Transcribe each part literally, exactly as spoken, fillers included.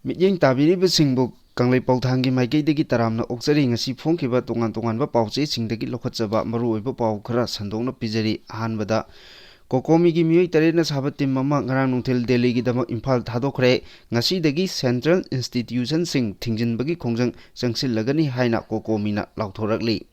ꯃꯤꯠꯌꯦꯡ ꯇꯥꯕꯤꯔꯤꯕꯁꯤꯡꯕꯨ ꯀꯪꯂꯩꯄꯥꯎꯊꯥꯡꯒꯤ ꯃꯥꯏꯀꯩꯗꯒꯤ ꯇꯔꯥꯝꯅ ꯑꯣꯛꯆꯔꯤ꯫ ꯉꯁꯤ ꯐꯣꯡꯈꯤꯕ ꯇꯣꯉꯥꯟ ꯇꯣꯉꯥꯟꯕ ꯄꯥꯎꯆꯦꯁꯤꯡꯗꯒꯤ ꯂꯧꯈꯠꯆꯕ ꯃꯔꯨꯑꯣꯏꯕ ꯄꯥꯎ ꯈꯔ ꯁꯟꯗꯣꯛꯅ ꯄꯤꯖꯔꯤ꯫ ꯑꯍꯥꯟꯕꯗ, ꯀꯣꯀꯣꯃꯤꯒꯤ ꯃꯤꯑꯣꯏ ꯇꯔꯦꯠꯅ ꯁꯥꯕ ꯇꯤꯝ ꯑꯃ ꯉꯔꯥꯡ ꯅꯨꯡꯊꯤꯜ ꯗꯦꯜꯂꯤꯒꯤꯗꯃꯛ ꯏꯝꯐꯥꯜ ꯊꯥꯗꯣꯛꯈ꯭ꯔꯦ꯫ ꯉꯁꯤꯗꯒꯤ ꯁꯦꯟꯇ꯭ꯔꯦꯜ ꯏꯟꯁꯇꯤꯇ꯭ꯌꯨꯁꯟꯁꯤꯡ ꯊꯤꯡꯖꯤꯟꯕꯒꯤ ꯈꯣꯡꯖꯪ ꯆꯪꯁꯤꯜꯂꯒꯅꯤ ꯍꯥꯏꯅ ꯀꯣꯀꯣꯃꯤꯅ ꯂꯥꯎꯊꯣꯔꯛꯂꯤ꯫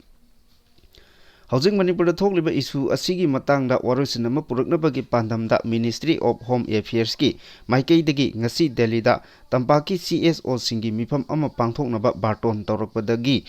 ꯍꯧꯖꯤꯛ ꯃꯅꯤꯄꯨꯔꯗ ꯊꯣꯛꯂꯤꯕ ꯏꯁꯨ ꯑꯁꯤꯒꯤ ꯃꯇꯥꯡꯗ ꯋꯥꯔꯣꯏꯁꯤꯟ ꯑꯃ ꯄꯨꯔꯛꯅꯕꯒꯤ ꯄꯥꯟꯗꯝꯗ Ministry of Home Affairsꯀꯤ ꯃꯥꯏꯀꯩꯗꯒꯤ ꯉꯁꯤ ꯗꯦꯜꯂꯤꯗ ꯇꯝꯄꯥꯛꯀꯤ ꯁꯤ ꯑꯦꯁ ꯑꯣꯁꯤꯡꯒꯤ ꯃꯤꯐꯝ ꯑꯃ ꯄꯥꯡꯊꯣꯛꯅꯕ ꯕꯥꯔꯇꯣꯟ ꯇꯧꯔꯛꯄꯗꯒꯤ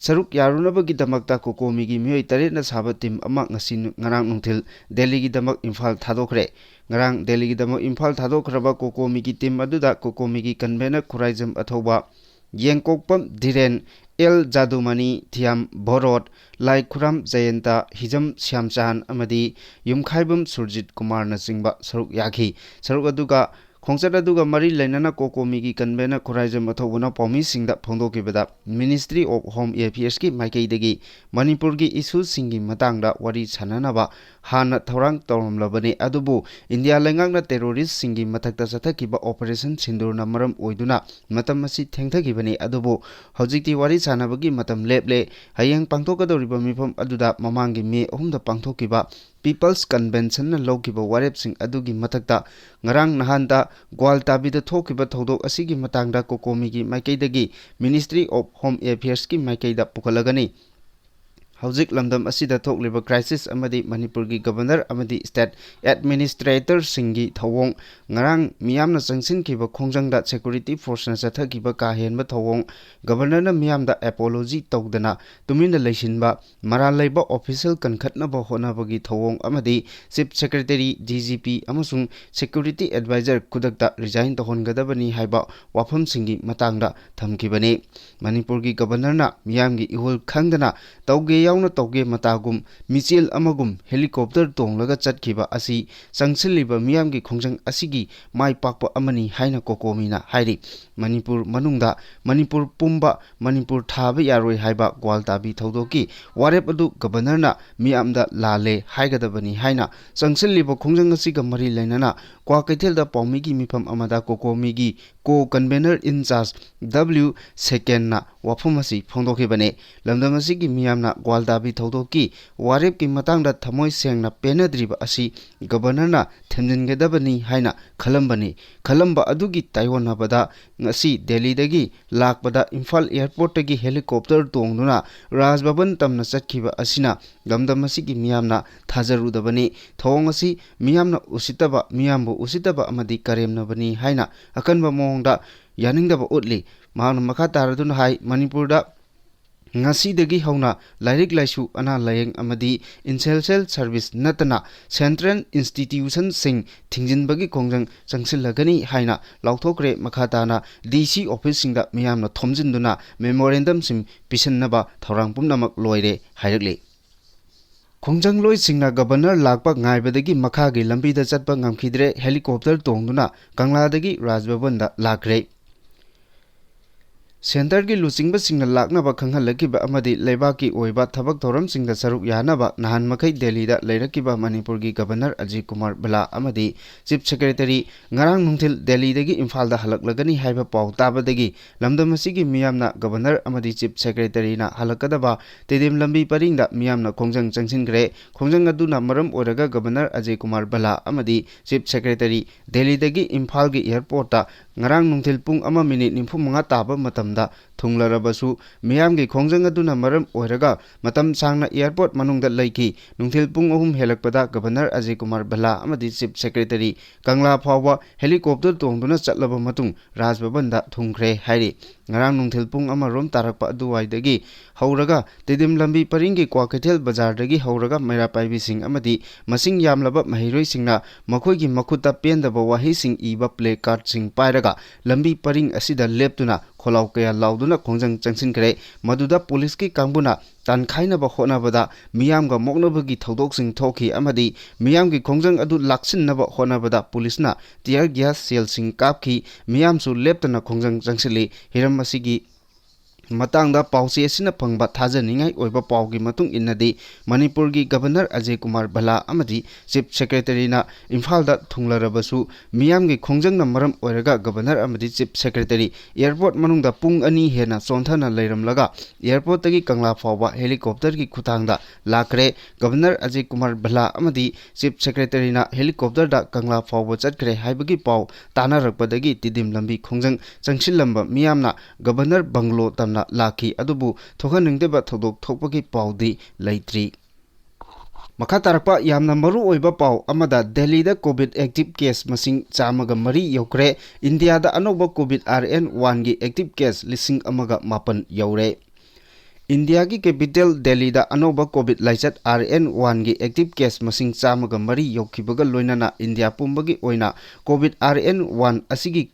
ꯁꯔꯨꯛ ꯌꯥꯔꯨꯅꯕꯒꯤꯗꯃꯛꯇ ꯀꯣꯀꯣꯃꯤꯒꯤ ꯃꯤꯑꯣꯏ ꯇꯔꯦꯠꯅ ꯁꯥꯕ ꯇꯤꯝ ꯑꯃ ꯉꯁꯤ ꯅꯨ-, ꯉꯔꯥꯡ ꯅꯨꯡꯊꯤꯜ ꯗꯦꯜꯂꯤꯒꯤꯗꯃꯛ ꯏꯝꯐꯥꯜ ꯊꯥꯗꯣꯛꯈ꯭ꯔꯦ꯫ ꯉꯔꯥꯡ ꯗꯦꯜꯂꯤꯒꯤꯗꯃꯛ ꯏꯝꯐꯥꯜ ꯊꯥꯗꯣꯛꯈ꯭ꯔꯕ ꯀꯣꯀꯣꯃꯤꯒꯤ ꯇꯤꯝ ꯑꯗꯨꯗ ꯀꯣꯀꯣꯃꯤꯒꯤ ꯀꯟꯚꯦꯅꯔ ꯈꯨꯔꯥꯏꯖꯝ ꯑꯊꯧꯕ, ꯌꯦꯡꯀꯣꯛꯄꯝ ꯙꯤꯔꯦꯟ, ꯑꯦꯜ ꯖꯥꯗꯨꯃꯅꯤ, ꯊꯤꯌꯥꯝ ꯚꯣꯔꯣꯠ, ꯂꯥꯏꯈꯨꯔꯥꯝ ꯖꯌꯟꯇ, ꯍꯤꯖꯝ ꯁ꯭ꯌꯥꯝꯆꯥꯟ ꯑꯃꯗꯤ ꯌꯨꯝꯈꯥꯏꯕꯝ ꯁꯨꯔꯖꯤꯠ ꯀꯨꯃꯥꯔꯅꯆꯤꯡꯕ ꯁꯔꯨꯛ ꯌꯥꯈꯤ꯫ ꯁꯔꯨꯛ ꯑꯗꯨꯒ, ꯈꯣꯡꯆꯠ ꯑꯗꯨꯒ ꯃꯔꯤ ꯂꯩꯅꯅ ꯀꯣꯀꯣꯃꯤꯒꯤ ꯀꯟꯚꯦꯅꯔ ꯈꯨꯔꯥꯏꯖꯝ ꯑꯊꯧꯕꯅ ꯄꯥꯎꯃꯤꯁꯤꯡꯗ ꯐꯣꯡꯗꯣꯛꯈꯤꯕꯗ, Ministry of Home Affairsꯀꯤ ꯃꯥꯏꯀꯩꯗꯒꯤ ꯃꯅꯤꯄꯨꯔꯒꯤ ꯏꯁꯨꯁꯤꯡꯒꯤ ꯃꯇꯥꯡꯗ ꯋꯥꯔꯤ ꯁꯥꯟꯅꯅꯕ ꯍꯥꯟꯅ ꯊꯧꯔꯥꯡ ꯇꯧꯔꯝꯂꯕꯅꯤ, ꯑꯗꯨꯕꯨ ꯏꯟꯗꯤꯌꯥ ꯂꯩꯉꯥꯛꯅ ꯇꯦꯔꯣꯔꯤꯁ꯭ꯠꯁꯤꯡꯒꯤ ꯃꯊꯛꯇ ꯆꯠꯊꯈꯤꯕ ꯑꯣꯄꯔꯦꯁꯟ ꯁꯤꯟꯗꯨꯔꯅ ꯃꯔꯝ ꯑꯣꯏꯗꯨꯅ ꯃꯇꯝ ꯑꯁꯤ ꯊꯦꯡꯊꯈꯤꯕꯅꯤ꯫ ꯑꯗꯨꯕꯨ ꯍꯧꯖꯤꯛꯇꯤ ꯋꯥꯔꯤ ꯁꯥꯟꯅꯕꯒꯤ ꯃꯇꯝ ꯂꯦꯞꯂꯦ꯫ ꯍꯌꯦꯡ ꯄꯥꯡꯊꯣꯛꯀꯗꯧꯔꯤꯕ ꯃꯤꯐꯝ ꯑꯗꯨꯗ ꯃꯃꯥꯡꯒꯤ ꯃꯦ ꯑꯍꯨꯝꯗ ꯄꯥꯡꯊꯣꯛꯈꯤꯕ People's Conventionꯅ ꯂꯧꯈꯤꯕ ꯋꯥꯔꯦꯞꯁꯤꯡ ꯑꯗꯨꯒꯤ ꯃꯊꯛꯇ ꯉꯔꯥꯡ ꯅꯍꯥꯟꯗ ꯒ꯭ꯋꯥꯜꯇꯥꯕꯤꯗ ꯊꯣꯛꯈꯤꯕ ꯊꯧꯗꯣꯛ ꯑꯁꯤꯒꯤ ꯃꯇꯥꯡꯗ ꯀꯣꯀꯣꯃꯤꯒꯤ ꯃꯥꯏꯀꯩꯗꯒꯤ Ministry of Home Affairsꯀꯤ ꯃꯥꯏꯀꯩꯗ ꯄꯨꯈꯠꯂꯒꯅꯤ꯫ ꯍꯧꯖꯤꯛ ꯂꯝꯗꯝ ꯑꯁꯤꯗ ꯊꯣꯛꯂꯤꯕ crisis ꯑꯃꯗꯤ ꯃꯅꯤꯄꯨꯔꯒꯤ ꯒꯕꯔꯅꯔ ꯑꯃꯗꯤ state administratorꯁꯤꯡꯒꯤ ꯊꯧꯑꯣꯡ, ꯉꯔꯥꯡ ꯃꯤꯌꯥꯝꯅ ꯆꯪꯁꯤꯟꯈꯤꯕ ꯈꯣꯡꯖꯪꯗ security forceꯅ ꯆꯠꯊꯈꯤꯕ ꯀꯥ ꯍꯦꯟꯕ ꯊꯧꯑꯣꯡ, ꯒꯕꯔꯅꯔꯅ ꯃꯤꯌꯥꯝꯗ apology ꯇꯧꯗꯅ ꯇꯨꯃꯤꯟꯅ ꯂꯩꯁꯤꯟꯕ, ꯃꯔꯥꯜ ꯂꯩꯕ official ꯀꯟꯈꯠꯅꯕ ꯍꯣꯠꯅꯕꯒꯤ ꯊꯧꯑꯣꯡ ꯑꯃꯗꯤ Chief Secretary, D G P ꯑꯃꯁꯨꯡ security advisor ꯈꯨꯗꯛꯇ resign ꯇꯧꯍꯟꯒꯗꯕꯅꯤ ꯍꯥꯏꯕ ꯋꯥꯐꯝꯁꯤꯡꯒꯤ ꯃꯇꯥꯡꯗ ꯊꯝꯈꯤꯕꯅꯤ꯫ ꯃꯅꯤꯄꯨꯔꯒꯤ ꯒꯕꯔꯅꯔꯅ ꯃꯤꯌꯥꯝꯒꯤ ꯏꯍꯨꯜ ꯈꯪꯗꯅ ꯇꯧꯒꯦ ꯌꯥꯎꯅ ꯇꯧꯒꯦ ꯃꯇꯥꯒꯨꯝ ꯃꯤꯆꯦꯜ ꯑꯃꯒꯨꯝ helicopter ꯇꯣꯡꯂꯒ ꯆꯠꯈꯤꯕ ꯑꯁꯤ ꯆꯪꯁꯤꯜꯂꯤꯕ ꯃꯤꯌꯥꯝꯒꯤ ꯈꯣꯡꯖꯪ ꯑꯁꯤꯒꯤ ꯃꯥꯏ ꯄꯥꯛꯄ ꯑꯃꯅꯤ ꯍꯥꯏꯅ ꯀꯣꯀꯣꯃꯤꯅ ꯍꯥꯏꯔꯤ꯫ ꯃꯅꯤꯄꯨꯔ ꯃꯅꯨꯡꯗ ꯃꯅꯤꯄꯨꯔ ꯄꯨꯝꯕ ꯃꯅꯤꯄꯨꯔ ꯊꯥꯕ ꯌꯥꯔꯣꯏ ꯍꯥꯏꯕ ꯒ꯭ꯋꯥꯜꯇꯥꯕꯤ ꯊꯧꯗꯣꯛꯀꯤ ꯋꯥꯔꯦꯞ ꯑꯗꯨ ꯒꯕꯔꯅꯔꯅ ꯃꯤꯌꯥꯝꯗ ꯂꯥꯜꯂꯦ ꯍꯥꯏꯒꯗꯕꯅꯤ ꯍꯥꯏꯅ ꯆꯪꯁꯤꯜꯂꯤꯕ ꯈꯣꯡꯖꯪ ꯑꯁꯤꯒ ꯃꯔꯤ ꯂꯩꯅꯅ ꯀ꯭ꯋꯥꯀꯩꯊꯦꯜꯗ ꯄꯥꯎꯃꯤꯒꯤ ꯃꯤꯐꯝ ꯑꯃꯗ ꯀꯣꯀꯣꯃꯤꯒꯤ ꯀꯣ ꯀꯟꯚꯦꯅꯔ ꯏꯟ ꯆꯥꯔꯖ ꯗꯕ꯭ꯂꯤꯎ ꯁꯦꯀꯦꯟꯅ ꯋꯥꯐꯝ ꯑꯁꯤ ꯐꯣꯡꯗꯣꯛꯈꯤꯕꯅꯤ꯫ ꯂꯝꯗꯝ ꯑꯁꯤꯒꯤ ꯃꯤꯌꯥꯝꯅ ꯒ꯭ꯋꯥꯜꯗꯥꯕꯤ ꯊꯧꯗꯣꯛꯀꯤ ꯋꯥꯔꯦꯞꯀꯤ ꯃꯇꯥꯡꯗ ꯊꯃꯣꯏ ꯁꯦꯡꯅ ꯄꯦꯟꯅꯗ꯭ꯔꯤꯕ ꯑꯁꯤ ꯒꯕꯔꯅꯔꯅ ꯊꯦꯝꯖꯤꯟꯒꯗꯕꯅꯤ ꯍꯥꯏꯅ ꯈꯜꯂꯝꯕꯅꯤ꯫ ꯈꯜꯂꯝꯕ ꯑꯗꯨꯒꯤ ꯇꯥꯏꯑꯣꯟꯅꯕꯗ ꯉꯁꯤ ꯗꯦꯜꯂꯤꯗꯒꯤ ꯂꯥꯛꯄꯗ ꯏꯝꯐꯥꯜ ꯑꯦꯌꯔꯄꯣꯔꯠꯇꯒꯤ ꯍꯦꯂꯤꯀꯣꯞꯇꯔ ꯇꯣꯡꯗꯨꯅ ꯔꯥꯖ ꯚꯕꯟ ꯇꯝꯅ ꯆꯠꯈꯤꯕ ꯑꯁꯤꯅ ꯂꯝꯗꯝ ꯑꯁꯤꯒꯤ ꯃꯤꯌꯥꯝꯅ ꯊꯥꯖꯔꯨꯗꯕꯅꯤ꯫ ꯊꯧꯑꯣꯡ ꯑꯁꯤ ꯃꯤꯌꯥꯝꯅ ꯎꯁꯤꯠꯇꯕ, ꯃꯤꯌꯥꯝꯕꯨ ꯎꯁꯤꯠꯇꯕ ꯑꯃꯗꯤ ꯀꯔꯦꯝꯅꯕꯅꯤ ꯍꯥꯏꯅ ꯑꯀꯟꯕ ꯃꯑꯣꯡꯗ ꯌꯥꯅꯤꯡꯗꯕ ꯎꯠꯂꯤ꯫ ꯃꯍꯥꯛꯅ ꯃꯈꯥ ꯇꯥꯔꯗꯨꯅ ꯍꯥꯏ, ꯃꯅꯤꯄꯨꯔꯗ ꯉꯁꯤꯗꯒꯤ ꯍꯧꯅ ꯂꯥꯏꯔꯤꯛ ꯂꯥꯏꯁꯨ, ꯑꯅꯥ ꯂꯥꯌꯦꯡ ꯑꯃꯗꯤ essential service ꯅꯠꯇꯅ central institutionꯁꯤꯡ ꯊꯤꯡꯖꯤꯟꯕꯒꯤ ꯈꯣꯡꯖꯪ ꯆꯪꯁꯤꯜꯂꯒꯅꯤ ꯍꯥꯏꯅ ꯂꯥꯎꯊꯣꯛꯈ꯭ꯔꯦ꯫ ꯃꯈꯥ ꯇꯥꯅ ꯗꯤ ꯁꯤ ꯑꯣꯐꯤꯁꯁꯤꯡꯗ ꯃꯤꯌꯥꯝꯅ ꯊꯣꯝꯖꯤꯟꯗꯨꯅ ꯃꯦꯃꯣꯔꯦꯟꯗꯝꯁꯤꯡ ꯄꯤꯁꯤꯟꯅꯕ ꯊꯧꯔꯥꯡ ꯄꯨꯝꯅꯃꯛ ꯂꯣꯏꯔꯦ ꯍꯥꯏꯔꯛꯂꯤ꯫ ꯈꯣꯡꯖꯪꯂꯣꯏꯁꯤꯡꯅ ꯒꯕꯔꯅꯔ ꯂꯥꯛꯄ ꯉꯥꯏꯕꯗꯒꯤ ꯃꯈꯥꯒꯤ ꯂꯝꯕꯤꯗ ꯆꯠꯄ ꯉꯝꯈꯤꯗ꯭ꯔꯦ꯫ ꯍꯦꯂꯤꯀꯣꯞꯇꯔ ꯇꯣꯡꯗꯨꯅ ꯀꯪꯂꯥꯗꯒꯤ ꯔꯥꯖ ꯚꯕꯟꯗ ꯂꯥꯛꯈ꯭ꯔꯦ꯫ ꯁꯦꯟꯇꯔꯒꯤ ꯂꯨꯆꯤꯡꯕꯁꯤꯡꯅ ꯂꯥꯛꯅꯕ ꯈꯪꯍꯜꯂꯛꯈꯤꯕ ꯑꯃꯗꯤ ꯂꯩꯕꯥꯛꯀꯤ ꯑꯣꯏꯕ ꯊꯕꯛ ꯊꯧꯔꯝꯁꯤꯡꯗ ꯁꯔꯨꯛ ꯌꯥꯅꯕ ꯅꯍꯥꯟ ꯃꯈꯩ ꯗꯦꯜꯂꯤꯗ ꯂꯩꯔꯛꯈꯤꯕ ꯃꯅꯤꯄꯨꯔꯒꯤ ꯒꯕꯔꯅꯔ ꯑꯖꯤꯠ ꯀꯨꯃꯥꯔ ꯚꯜꯂꯥ ꯑꯃꯗꯤ ꯆꯤꯐ ꯁꯦꯀ꯭ꯔꯦꯇꯔꯤ ꯉꯔꯥꯡ ꯅꯨꯡꯊꯤꯜ ꯗꯦꯜꯂꯤꯗꯒꯤ ꯏꯝꯐꯥꯜꯗ ꯍꯜꯂꯛꯂꯒꯅꯤ ꯍꯥꯏꯕ ꯄꯥꯎ ꯇꯥꯕꯗꯒꯤ ꯂꯝꯗꯝ ꯑꯁꯤꯒꯤ ꯃꯤꯌꯥꯝꯅ ꯒꯕꯔꯅꯔ ꯑꯃꯗꯤ ꯆꯤꯐ ꯁꯦꯀ꯭ꯔꯦꯇꯔꯤꯅ ꯍꯜꯂꯛꯀꯗꯕ ꯇꯦꯗꯤꯝ ꯂꯝꯕꯤ ꯄꯔꯤꯡꯗ ꯃꯤꯌꯥꯝꯅ ꯈꯣꯡꯖꯪ ꯆꯪꯁꯤꯟꯈ꯭ꯔꯦ꯫ ꯈꯣꯡꯖꯪ ꯑꯗꯨꯅ ꯃꯔꯝ ꯑꯣꯏꯔꯒ ꯒꯕꯔꯅꯔ ꯑꯖꯤꯠ ꯀꯨꯃꯥꯔ ꯚꯜꯂꯥ ꯑꯃꯗꯤ ꯆꯤꯐ ꯁꯦꯀ꯭ꯔꯦꯇꯔꯤ ꯗꯦꯜꯂꯤꯗꯒꯤ ꯏꯝꯐꯥꯜꯒꯤ ꯑꯦꯌꯔꯄꯣꯔꯠꯇ ꯉꯔꯥꯡ ꯅꯨꯡꯊꯤꯜ ꯄꯨꯡ ꯑꯃ ꯃꯤꯅꯤꯠ ꯅꯤꯐꯨ ꯃꯉꯥ ꯇꯥꯕ ꯃꯇꯝꯗ ꯊꯨꯡꯂꯔꯕꯁꯨ, ꯃꯤꯌꯥꯝꯒꯤ ꯈꯣꯡꯖꯪ ꯑꯗꯨꯅ ꯃꯔꯝ ꯑꯣꯏꯔꯒ ꯃꯇꯝ ꯁꯥꯡꯅ ꯑꯦꯌꯔꯄꯣꯔꯠ ꯃꯅꯨꯡꯗ ꯂꯩꯈꯤ꯫ ꯅꯨꯡꯊꯤꯜ ꯄꯨꯡ ꯑꯍꯨꯝ ꯍꯦꯜꯂꯛꯄꯗ ꯒꯕꯔꯅꯔ ꯑꯖꯤꯠ ꯀꯨꯃꯥꯔ ꯚꯜꯂꯥ ꯑꯃꯗꯤ ꯆꯤꯐ ꯁꯦꯀ꯭ꯔꯦꯇꯔꯤ ꯀꯪꯂꯥ ꯐꯥꯎꯕ ꯍꯦꯂꯤꯀꯣꯞꯇꯔ ꯇꯣꯡꯗꯨꯅ ꯆꯠꯂꯕ ꯃꯇꯨꯡ ꯔꯥꯖ ꯚꯕꯟꯗ ꯊꯨꯡꯈ꯭ꯔꯦ ꯍꯥꯏꯔꯤ꯫ ꯉꯔꯥꯡ ꯅꯨꯡꯊꯤꯜ ꯄꯨꯡ ꯑꯃ ꯔꯣꯝ ꯇꯥꯔꯛꯄ ꯑꯗꯨꯋꯥꯏꯗꯒꯤ ꯍꯧꯔꯒ ꯇꯦꯗꯤꯝ ꯂꯝꯕꯤ ꯄꯔꯤꯡꯒꯤ ꯀ꯭ꯋꯥꯀꯩꯊꯦꯜ ꯕꯖꯥꯔꯗꯒꯤ ꯍꯧꯔꯒ ꯃꯩꯔꯥ ꯄꯥꯏꯕꯤꯁꯤꯡ ꯑꯃꯗꯤ ꯃꯁꯤꯡ ꯌꯥꯝꯂꯕ ꯃꯍꯩꯔꯣꯏꯁꯤꯡꯅ ꯃꯈꯣꯏꯒꯤ ꯃꯈꯨꯠꯇ ꯄꯦꯟꯗꯕ ꯋꯥꯍꯩꯁꯤꯡ ꯏꯕ ꯄ꯭ꯂꯦ ꯀꯥꯔꯗꯁꯤꯡ ꯄꯥꯏꯔꯒ ꯂꯝꯕꯤ ꯄꯔꯤꯡ ꯑꯁꯤꯗ ꯂꯦꯞꯇꯨꯅ ꯈꯣꯜꯂꯥꯎ ꯀꯌꯥ ꯂꯥꯎꯗꯨꯅ ꯈꯣꯡꯖꯪ ꯆꯪꯁꯤꯟꯈ꯭ꯔꯦ꯫ ꯃꯗꯨꯗ ꯄꯨꯂꯤꯁꯀꯤ ꯀꯥꯡꯕꯨꯅ ꯇꯥꯟꯈꯥꯏꯅꯕ ꯍꯣꯠꯅꯕꯗ ꯃꯤꯌꯥꯝꯒ ꯃꯣꯛꯅꯕꯒꯤ ꯊꯧꯗꯣꯛꯁꯤꯡ ꯊꯣꯛꯈꯤ ꯑꯃꯗꯤ ꯃꯤꯌꯥꯝꯒꯤ ꯈꯣꯡꯖꯪ ꯑꯗꯨ ꯂꯥꯛꯁꯤꯟꯅꯕ ꯍꯣꯠꯅꯕꯗ ꯄꯨꯂꯤꯁꯅ tear gas shellꯁꯤꯡ ꯀꯥꯞꯈꯤ꯫ ꯃꯤꯌꯥꯝꯁꯨ ꯂꯦꯞꯇꯅ ꯈꯣꯡꯖꯪ ꯆꯪꯁꯤꯜꯂꯤ꯫ ꯍꯤꯔꯝ ꯑꯁꯤꯒꯤ ꯃꯇꯥꯡꯗ ꯄꯥꯎꯆꯦ ꯑꯁꯤꯅ ꯐꯪꯕ ꯊꯥꯖꯅꯤꯡꯉꯥꯏ ꯑꯣꯏꯕ ꯄꯥꯎꯒꯤ ꯃꯇꯨꯡ ꯏꯟꯅꯗꯤ, ꯃꯅꯤꯄꯨꯔꯒꯤ ꯒꯕꯔꯅꯔ ꯑꯖꯌ ꯀꯨꯃꯥꯔ ꯚꯜꯂꯥ ꯑꯃꯗꯤ ꯆꯤꯐ ꯁꯦꯀ꯭ꯔꯦꯇꯔꯤꯅ ꯏꯝꯐꯥꯜꯗ ꯊꯨꯡꯂꯔꯕꯁꯨ, ꯃꯤꯌꯥꯝꯒꯤ ꯈꯣꯡꯖꯪꯅ ꯃꯔꯝ ꯑꯣꯏꯔꯒ ꯒꯕꯔꯅꯔ ꯑꯃꯗꯤ ꯆꯤꯐ ꯁꯦꯀ꯭ꯔꯦꯇꯔꯤ ꯑꯦꯌꯔꯄꯣꯔꯠ ꯃꯅꯨꯡꯗ ꯄꯨꯡ ꯑꯅꯤ ꯍꯦꯟꯅ ꯆꯣꯟꯊꯅ ꯂꯩꯔꯝꯂꯒ, ꯑꯦꯌꯔꯄꯣꯔꯠꯇꯒꯤ ꯀꯪꯂꯥ ꯐꯥꯎꯕ ꯍꯦꯂꯤꯀꯣꯞꯇꯔꯒꯤ ꯈꯨꯊꯥꯡꯗ ꯂꯥꯛꯈ꯭ꯔꯦ꯫ ꯒꯕꯔꯅꯔ ꯑꯖꯌ ꯀꯨꯃꯥꯔ ꯚꯜꯂꯥ ꯑꯃꯗꯤ ꯆꯤꯐ ꯁꯦꯀ꯭ꯔꯦꯇꯔꯤꯅ ꯍꯦꯂꯤꯀꯣꯞꯇꯔꯗ ꯀꯪꯂꯥ ꯐꯥꯎꯕ ꯆꯠꯈ꯭ꯔꯦ ꯍꯥꯏꯕꯒꯤ ꯄꯥꯎ ꯇꯥꯅꯔꯛꯄꯗꯒꯤ ꯇꯤꯗꯤꯝ ꯂꯝꯕꯤ ꯈꯣꯡꯖꯪ ꯆꯪꯁꯤꯜꯂꯝꯕ ꯃꯤꯌꯥꯝꯅ ꯒꯕꯔꯅꯔ ꯕꯪꯒ꯭ꯂꯣ ꯇꯝꯅ ꯂꯥꯛꯈꯤ꯫ ꯑꯗꯨꯕꯨ ꯊꯣꯛꯍꯟꯅꯤꯡꯗꯕ ꯊꯧꯗꯣꯛ ꯊꯣꯛꯄꯒꯤ ꯄꯥꯎꯗꯤ ꯂꯩꯇ꯭ꯔꯤ꯫ ꯃꯈꯥ ꯇꯥꯔꯛꯄ ꯌꯥꯝꯅ ꯃꯔꯨ ꯑꯣꯏꯕ ꯄꯥꯎ ꯑꯃꯗ, ꯗꯦꯜꯂꯤꯗ ꯀꯣꯚꯤꯗ ꯑꯦꯛꯇꯤꯚ ꯀꯦꯁ ꯃꯁꯤꯡ ꯆꯥꯝꯃꯒ ꯃꯔꯤ ꯌꯧꯈ꯭ꯔꯦ꯫ ꯏꯟꯗꯤꯌꯥꯗ ꯑꯅꯧꯕ ꯀꯣꯚꯤꯗ ꯑꯥꯔ ꯑꯦꯟ ꯋꯥꯟꯒꯤ ꯑꯦꯛꯇꯤꯚ ꯀꯦꯁ ꯂꯤꯁꯤꯡ ꯑꯃꯒ ꯃꯥꯄꯟ ꯌꯧꯔꯦ꯫ ꯏꯟꯗꯤꯌꯥꯒꯤ ꯀꯦꯄꯤꯇꯦꯜ ꯗꯦꯜꯂꯤꯗ ꯑꯅꯧꯕ ꯀꯣꯚꯤꯗ ꯂꯥꯏꯆꯠ ꯑꯥꯔ ꯑꯦꯟ ꯋꯥꯟꯒꯤ ꯑꯦꯛꯇꯤꯚ ꯀꯦꯁ ꯃꯁꯤꯡ ꯆꯥꯝꯃꯒ ꯃꯔꯤ ꯌꯧꯈꯤꯕꯒ ꯂꯣꯏꯅꯅ ꯏꯟꯗꯤꯌꯥ ꯄꯨꯝꯕꯒꯤ ꯑꯣꯏꯅ ꯀꯣꯚꯤꯗ ꯑꯥꯔ ꯑꯦꯟ ꯋꯥꯟ ꯑꯁꯤꯒꯤ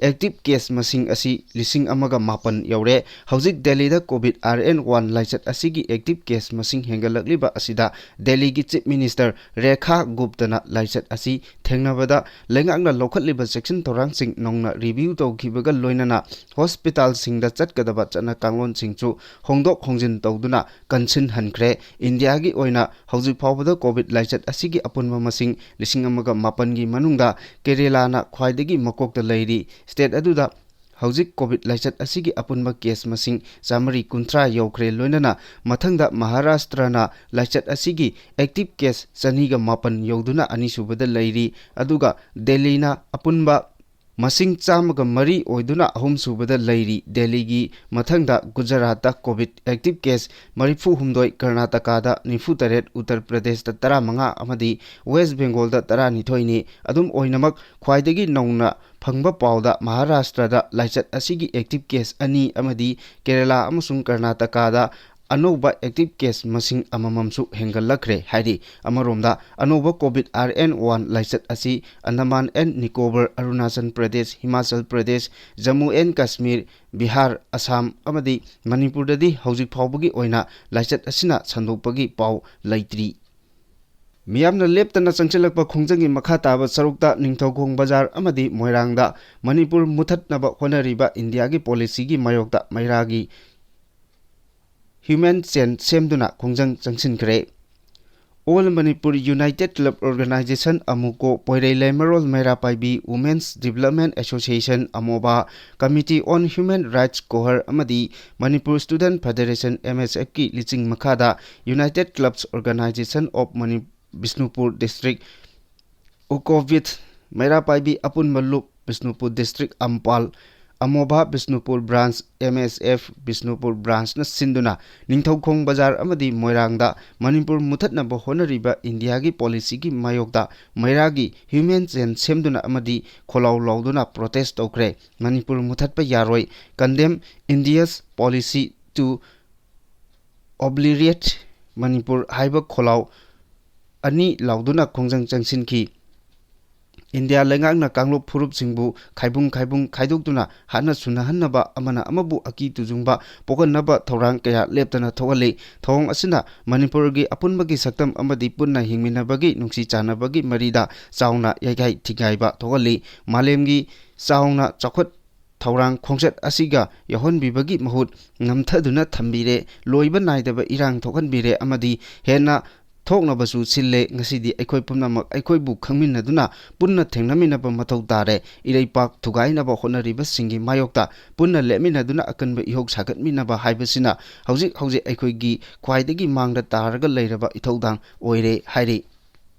ꯑꯦꯛꯇꯤꯚ ꯀꯦꯁ ꯃꯁꯤꯡ ꯑꯁꯤ ꯂꯤꯁꯤꯡ ꯑꯃꯒ ꯃꯥꯄꯟ ꯌꯧꯔꯦ꯫ ꯍꯧꯖꯤꯛ ꯗꯦꯜꯂꯤꯗ ꯀꯣꯚꯤꯗ ꯑꯥꯔ ꯑꯦꯟ ꯋꯥꯟ ꯂꯥꯏꯆꯠ ꯑꯁꯤꯒꯤ ꯑꯦꯛꯇꯤꯚ ꯀꯦꯁ ꯃꯁꯤꯡ ꯍꯦꯟꯒꯠꯂꯛꯂꯤꯕ ꯑꯁꯤꯗ ꯗꯦꯜꯂꯤꯒꯤ ꯆꯤꯐ ꯃꯤꯅꯤꯁꯇꯔ ꯔꯦꯈꯥ ꯒꯨꯞꯇꯅ ꯂꯥꯏꯆꯠ ꯑꯁꯤ ꯊꯦꯡꯅꯕꯗ ꯂꯩꯉꯥꯛꯅ ꯂꯧꯈꯠꯂꯤꯕ ꯆꯦꯛꯁꯤꯟ ꯊꯧꯔꯥꯡꯁꯤꯡ ꯅꯧꯅ ꯔꯤꯚꯤꯌꯨ ꯇꯧꯈꯤꯕꯒ ꯂꯣꯏꯅꯅ ꯍꯣꯁꯄꯤꯇꯥꯜꯁꯤꯡꯗ ꯆꯠꯀꯗꯕ ꯆꯠꯅ ꯀꯥꯡꯂꯣꯟꯁꯤꯡꯁꯨ ꯍꯣꯡꯗꯣꯛ ꯍꯣꯡꯖꯤꯟ ꯇꯧꯗꯨꯅ ꯀꯟꯁꯤꯟꯍꯟꯈ꯭ꯔꯦ꯫ ꯏꯟꯗꯤꯌꯥꯒꯤ ꯑꯣꯏꯅ ꯍꯧꯖꯤꯛ ꯐꯥꯎꯕꯗ ꯀꯣꯚꯤꯗ ꯂꯥꯏꯆꯠ ꯑꯁꯤꯒꯤ ꯑꯄꯨꯟꯕ ꯃꯁꯤꯡ ꯂꯤꯁꯤꯡ ꯑꯃꯒ ꯃꯥꯄꯟꯒꯤ ꯃꯅꯨꯡꯗ ꯀꯦꯔꯦꯂꯥꯅ ꯈ꯭ꯋꯥꯏꯗꯒꯤ ꯃꯀꯣꯛꯇ ꯂꯩꯔꯤ꯫ ꯁ꯭ꯇꯦꯠ ꯑꯗꯨꯗ ꯍꯧꯖꯤꯛ ꯀꯣꯚꯤꯗ ꯂꯥꯏꯆꯠ ꯑꯁꯤꯒꯤ ꯑꯄꯨꯟꯕ ꯀꯦꯁ ꯃꯁꯤꯡ ꯆꯥꯃꯔꯤ ꯀꯨꯟꯊ꯭ꯔꯥ ꯌꯧꯈ꯭ꯔꯦ꯫ ꯂꯣꯏꯅꯅ ꯃꯊꯪꯗ ꯃꯍꯥꯔꯥꯁꯇ꯭ꯔꯅ ꯂꯥꯏꯆꯠ ꯑꯁꯤꯒꯤ ꯑꯦꯛꯇꯤꯚ ꯀꯦꯁ ꯆꯅꯤꯒ ꯃꯥꯄꯟ ꯌꯧꯗꯨꯅ ꯑꯅꯤꯁꯨꯕꯗ ꯂꯩꯔꯤ꯫ ꯑꯗꯨꯒ ꯗꯦꯜꯂꯤꯅ ꯑꯄꯨꯟꯕ ꯃꯁꯤꯡ ꯆꯥꯝꯃꯒ ꯃꯔꯤ ꯑꯣꯏꯗꯨꯅ ꯑꯍꯨꯝꯁꯨꯕꯗ ꯂꯩꯔꯤ꯫ ꯗꯦꯜꯂꯤꯒꯤ ꯃꯊꯪꯗ ꯒꯨꯖꯔꯥꯠꯇ ꯀꯣꯚꯤꯗ ꯑꯦꯛꯇꯤꯚ ꯀꯦꯁ ꯃꯔꯤꯐꯨ ꯍꯨꯝꯗꯣꯏ, ꯀꯔꯅꯥꯇꯀꯥꯗ ꯅꯤꯐꯨ ꯇꯔꯦꯠ, ꯎꯠꯇꯔ ꯄ꯭ꯔꯗꯦꯁꯇ ꯇꯔꯥꯃꯉꯥ ꯑꯃꯗꯤ ꯋꯦꯁ ꯕꯦꯡꯒꯣꯜꯗ ꯇꯔꯥꯅꯤꯊꯣꯏꯅꯤ꯫ ꯑꯗꯨꯝ ꯑꯣꯏꯅꯃꯛ, ꯈ꯭ꯋꯥꯏꯗꯒꯤ ꯅꯧꯅ ꯐꯪꯕ ꯄꯥꯎꯗ ꯃꯍꯥꯔꯥꯁꯇ꯭ꯔꯗ ꯂꯥꯏꯆꯠ ꯑꯁꯤꯒꯤ ꯑꯦꯛꯇꯤꯚ ꯀꯦꯁ ꯑꯅꯤ ꯑꯃꯗꯤ ꯀꯦꯔꯦꯂꯥ ꯑꯃꯁꯨꯡ ꯀꯔꯅꯥꯇꯀꯥꯗ ꯑꯅꯧꯕ ꯑꯦꯛꯇꯤꯚ ꯀꯦꯁ ꯃꯁꯤꯡ ꯑꯃꯃꯝꯁꯨ ꯍꯦꯟꯒꯠꯂꯛꯈ꯭ꯔꯦ ꯍꯥꯏꯔꯤ꯫ ꯑꯃꯔꯣꯝꯗ, ꯑꯅꯧꯕ ꯀꯣꯚꯤꯗ ꯑꯥꯔ ꯑꯦꯟ ꯋꯥꯟ ꯂꯥꯏꯆꯠ ꯑꯁꯤ ꯑꯟꯗꯃꯥꯟ ꯑꯦꯟ ꯅꯤꯀꯣꯕꯔ, ꯑꯔꯨꯅꯥꯆꯜ ꯄ꯭ꯔꯗꯦꯁ, ꯍꯤꯃꯥꯆꯜ ꯄ꯭ꯔꯗꯦꯁ, ꯖꯝꯃꯨ ꯑꯦꯟ ꯀꯥꯁꯃꯤꯔ, ꯕꯤꯍꯥꯔ, ꯑꯁꯥꯝ ꯑꯃꯗꯤ ꯃꯅꯤꯄꯨꯔꯗꯗꯤ ꯍꯧꯖꯤꯛ ꯐꯥꯎꯕꯒꯤ ꯑꯣꯏꯅ ꯂꯥꯏꯆꯠ ꯑꯁꯤꯅ ꯁꯟꯗꯣꯛꯄꯒꯤ ꯄꯥꯎ ꯂꯩꯇ꯭ꯔꯤ꯫ ꯃꯤꯌꯥꯝꯅ ꯂꯦꯞꯇꯅ ꯆꯪꯁꯤꯜꯂꯛꯄ ꯈꯣꯡꯖꯪꯒꯤ ꯃꯈꯥ ꯇꯥꯕ ꯁꯔꯨꯛꯇ ꯅꯤꯡꯊꯧꯈꯣꯡ ꯕꯖꯥꯔ ꯑꯃꯗꯤ ꯃꯣꯏꯔꯥꯡꯗ ꯃꯅꯤꯄꯨꯔ ꯃꯨꯊꯠꯅꯕ ꯍꯣꯠꯅꯔꯤꯕ ꯏꯟꯗꯤꯌꯥꯒꯤ ꯄꯣꯂꯤꯁꯤꯒꯤ ꯃꯥꯌꯣꯛꯇ ꯃꯩꯔꯥꯒꯤ ꯍ꯭ꯌꯨꯃꯦꯟ ꯆꯦꯟ ꯁꯦꯝꯗꯨꯅ ꯈꯣꯡꯖꯪ ꯆꯪꯁꯤꯟꯈ꯭ꯔꯦ꯫ All Manipur United Club Organization, ꯑꯃꯨꯀꯣ, ꯄꯣꯏꯔꯩ ꯂꯩꯃꯔꯣꯜ ꯃꯩꯔꯥ ꯄꯥꯏꯕꯤ Women's Development Association, ꯑꯃꯣꯕꯥ, Committee on Human Rights, ꯀꯣꯍꯔ, ꯑꯃꯗꯤ Manipur Student Federation, M S F ꯀꯤ ꯂꯤꯆꯤꯡ ꯃꯈꯥꯗ United Clubs Organization of Mani-, Bishnupur District, ꯎꯀꯣꯚꯤꯠ, ꯃꯩꯔꯥ ꯄꯥꯏꯕꯤ ꯑꯄꯨꯟꯕ ꯂꯨꯞ, Bishnupur District, ꯑꯝꯄꯥꯜ, ꯑꯃꯣꯕꯥ Bishnupur Branch, M S F Bishnupur Branchꯅ ꯁꯤꯟꯗꯨꯅ ꯅꯤꯡꯊꯧꯈꯣꯡ ꯕꯖꯥꯔ ꯑꯃꯗꯤ ꯃꯣꯏꯔꯥꯡꯗ ꯃꯅꯤꯄꯨꯔ ꯃꯨꯊꯠꯅꯕ ꯍꯣꯠꯅꯔꯤꯕ ꯏꯟꯗꯤꯌꯥꯒꯤ ꯄꯣꯂꯤꯁꯤꯒꯤ ꯃꯥꯌꯣꯛꯇ ꯃꯩꯔꯥꯒꯤ ꯍ꯭ꯌꯨꯃꯦꯟ ꯆꯦꯟ ꯁꯦꯝꯗꯨꯅ ꯑꯃꯗꯤ ꯈꯣꯜꯂꯥꯎ ꯂꯥꯎꯗꯨꯅ protest ꯇꯧꯈ꯭ꯔꯦ꯫ "ꯃꯅꯤꯄꯨꯔ ꯃꯨꯊꯠꯄ ꯌꯥꯔꯣꯏ, condemn India's policy to obliterate Manipur" ꯍꯥꯏꯕ ꯈꯣꯜꯂꯥꯎ ꯑꯅꯤ ꯂꯥꯎꯗꯨꯅ ꯈꯣꯡꯖꯪ ꯆꯪꯁꯤꯟꯈꯤ꯫ ꯏꯟꯗꯤꯌꯥ ꯂꯩꯉꯥꯛꯅ ꯀꯥꯡꯂꯨꯞ ꯐꯨꯔꯨꯞꯁꯤꯡꯕꯨ ꯈꯥꯏꯕꯨꯡ ꯈꯥꯏꯕꯨꯡ ꯈꯥꯏꯗꯣꯛꯇꯨꯅ ꯍꯥꯠꯅ ꯁꯨꯅꯍꯟꯅꯕ, ꯑꯃꯅ ꯑꯃꯕꯨ ꯑꯀꯤ ꯇꯨꯖꯨꯡꯕ ꯄꯣꯛꯍꯟꯅꯕ ꯊꯧꯔꯥꯡ ꯀꯌꯥ ꯂꯦꯞꯇꯅ ꯊꯣꯛꯍꯜꯂꯤ꯫ ꯊꯧꯑꯣꯡ ꯑꯁꯤꯅ ꯃꯅꯤꯄꯨꯔꯒꯤ ꯑꯄꯨꯟꯕꯒꯤ ꯁꯛꯇꯝ ꯑꯃꯗꯤ ꯄꯨꯟꯅ ꯍꯤꯡꯃꯤꯟꯅꯕꯒꯤ ꯅꯨꯡꯁꯤ ꯆꯥꯟꯅꯕꯒꯤ ꯃꯔꯤꯗ ꯆꯥꯎꯅ ꯌꯩꯒꯥꯏ ꯊꯤꯒꯥꯏꯕ ꯊꯣꯛꯍꯜꯂꯤ꯫ ꯃꯥꯂꯦꯝꯒꯤ ꯆꯥꯎꯅ ꯆꯥꯎꯈꯠ ꯊꯧꯔꯥꯡ ꯈꯣꯡꯆꯠ ꯑꯁꯤꯒ ꯌꯥꯎꯍꯟꯕꯤꯕꯒꯤ ꯃꯍꯨꯠ ꯅꯝꯊꯗꯨꯅ ꯊꯝꯕꯤꯔꯦ, ꯂꯣꯏꯕ ꯅꯥꯏꯗꯕ ꯏꯔꯥꯡ ꯊꯣꯛꯍꯟꯕꯤꯔꯦ ꯑꯃꯗꯤ ꯍꯦꯟꯅ ꯊꯣꯛꯅꯕꯁꯨ ꯁꯤꯜꯂꯦ꯫ ꯉꯁꯤꯗꯤ ꯑꯩꯈꯣꯏ ꯄꯨꯝꯅꯃꯛ ꯑꯩꯈꯣꯏꯕꯨ ꯈꯪꯃꯤꯟꯅꯗꯨꯅ ꯄꯨꯟꯅ ꯊꯦꯡꯅꯃꯤꯟꯅꯕ ꯃꯊꯧ ꯇꯥꯔꯦ꯫ ꯏꯔꯩꯄꯥꯛ ꯊꯨꯒꯥꯏꯅꯕ ꯍꯣꯠꯅꯔꯤꯕꯁꯤꯡꯒꯤ ꯃꯥꯌꯣꯛꯇ ꯄꯨꯟꯅ ꯂꯦꯞꯃꯤꯟꯅꯗꯨꯅ ꯑꯀꯟꯕ ꯏꯍꯧ ꯁꯥꯒꯠꯃꯤꯟꯅꯕ ꯍꯥꯏꯕꯁꯤꯅ ꯍꯧꯖꯤꯛ ꯍꯧꯖꯤꯛ ꯑꯩꯈꯣꯏꯒꯤ ꯈ꯭ꯋꯥꯏꯗꯒꯤ ꯃꯥꯡꯗ ꯇꯥꯔꯒ ꯂꯩꯔꯕ ꯏꯊꯧꯗꯥꯡ ꯑꯣꯏꯔꯦ ꯍꯥꯏꯔꯤ꯫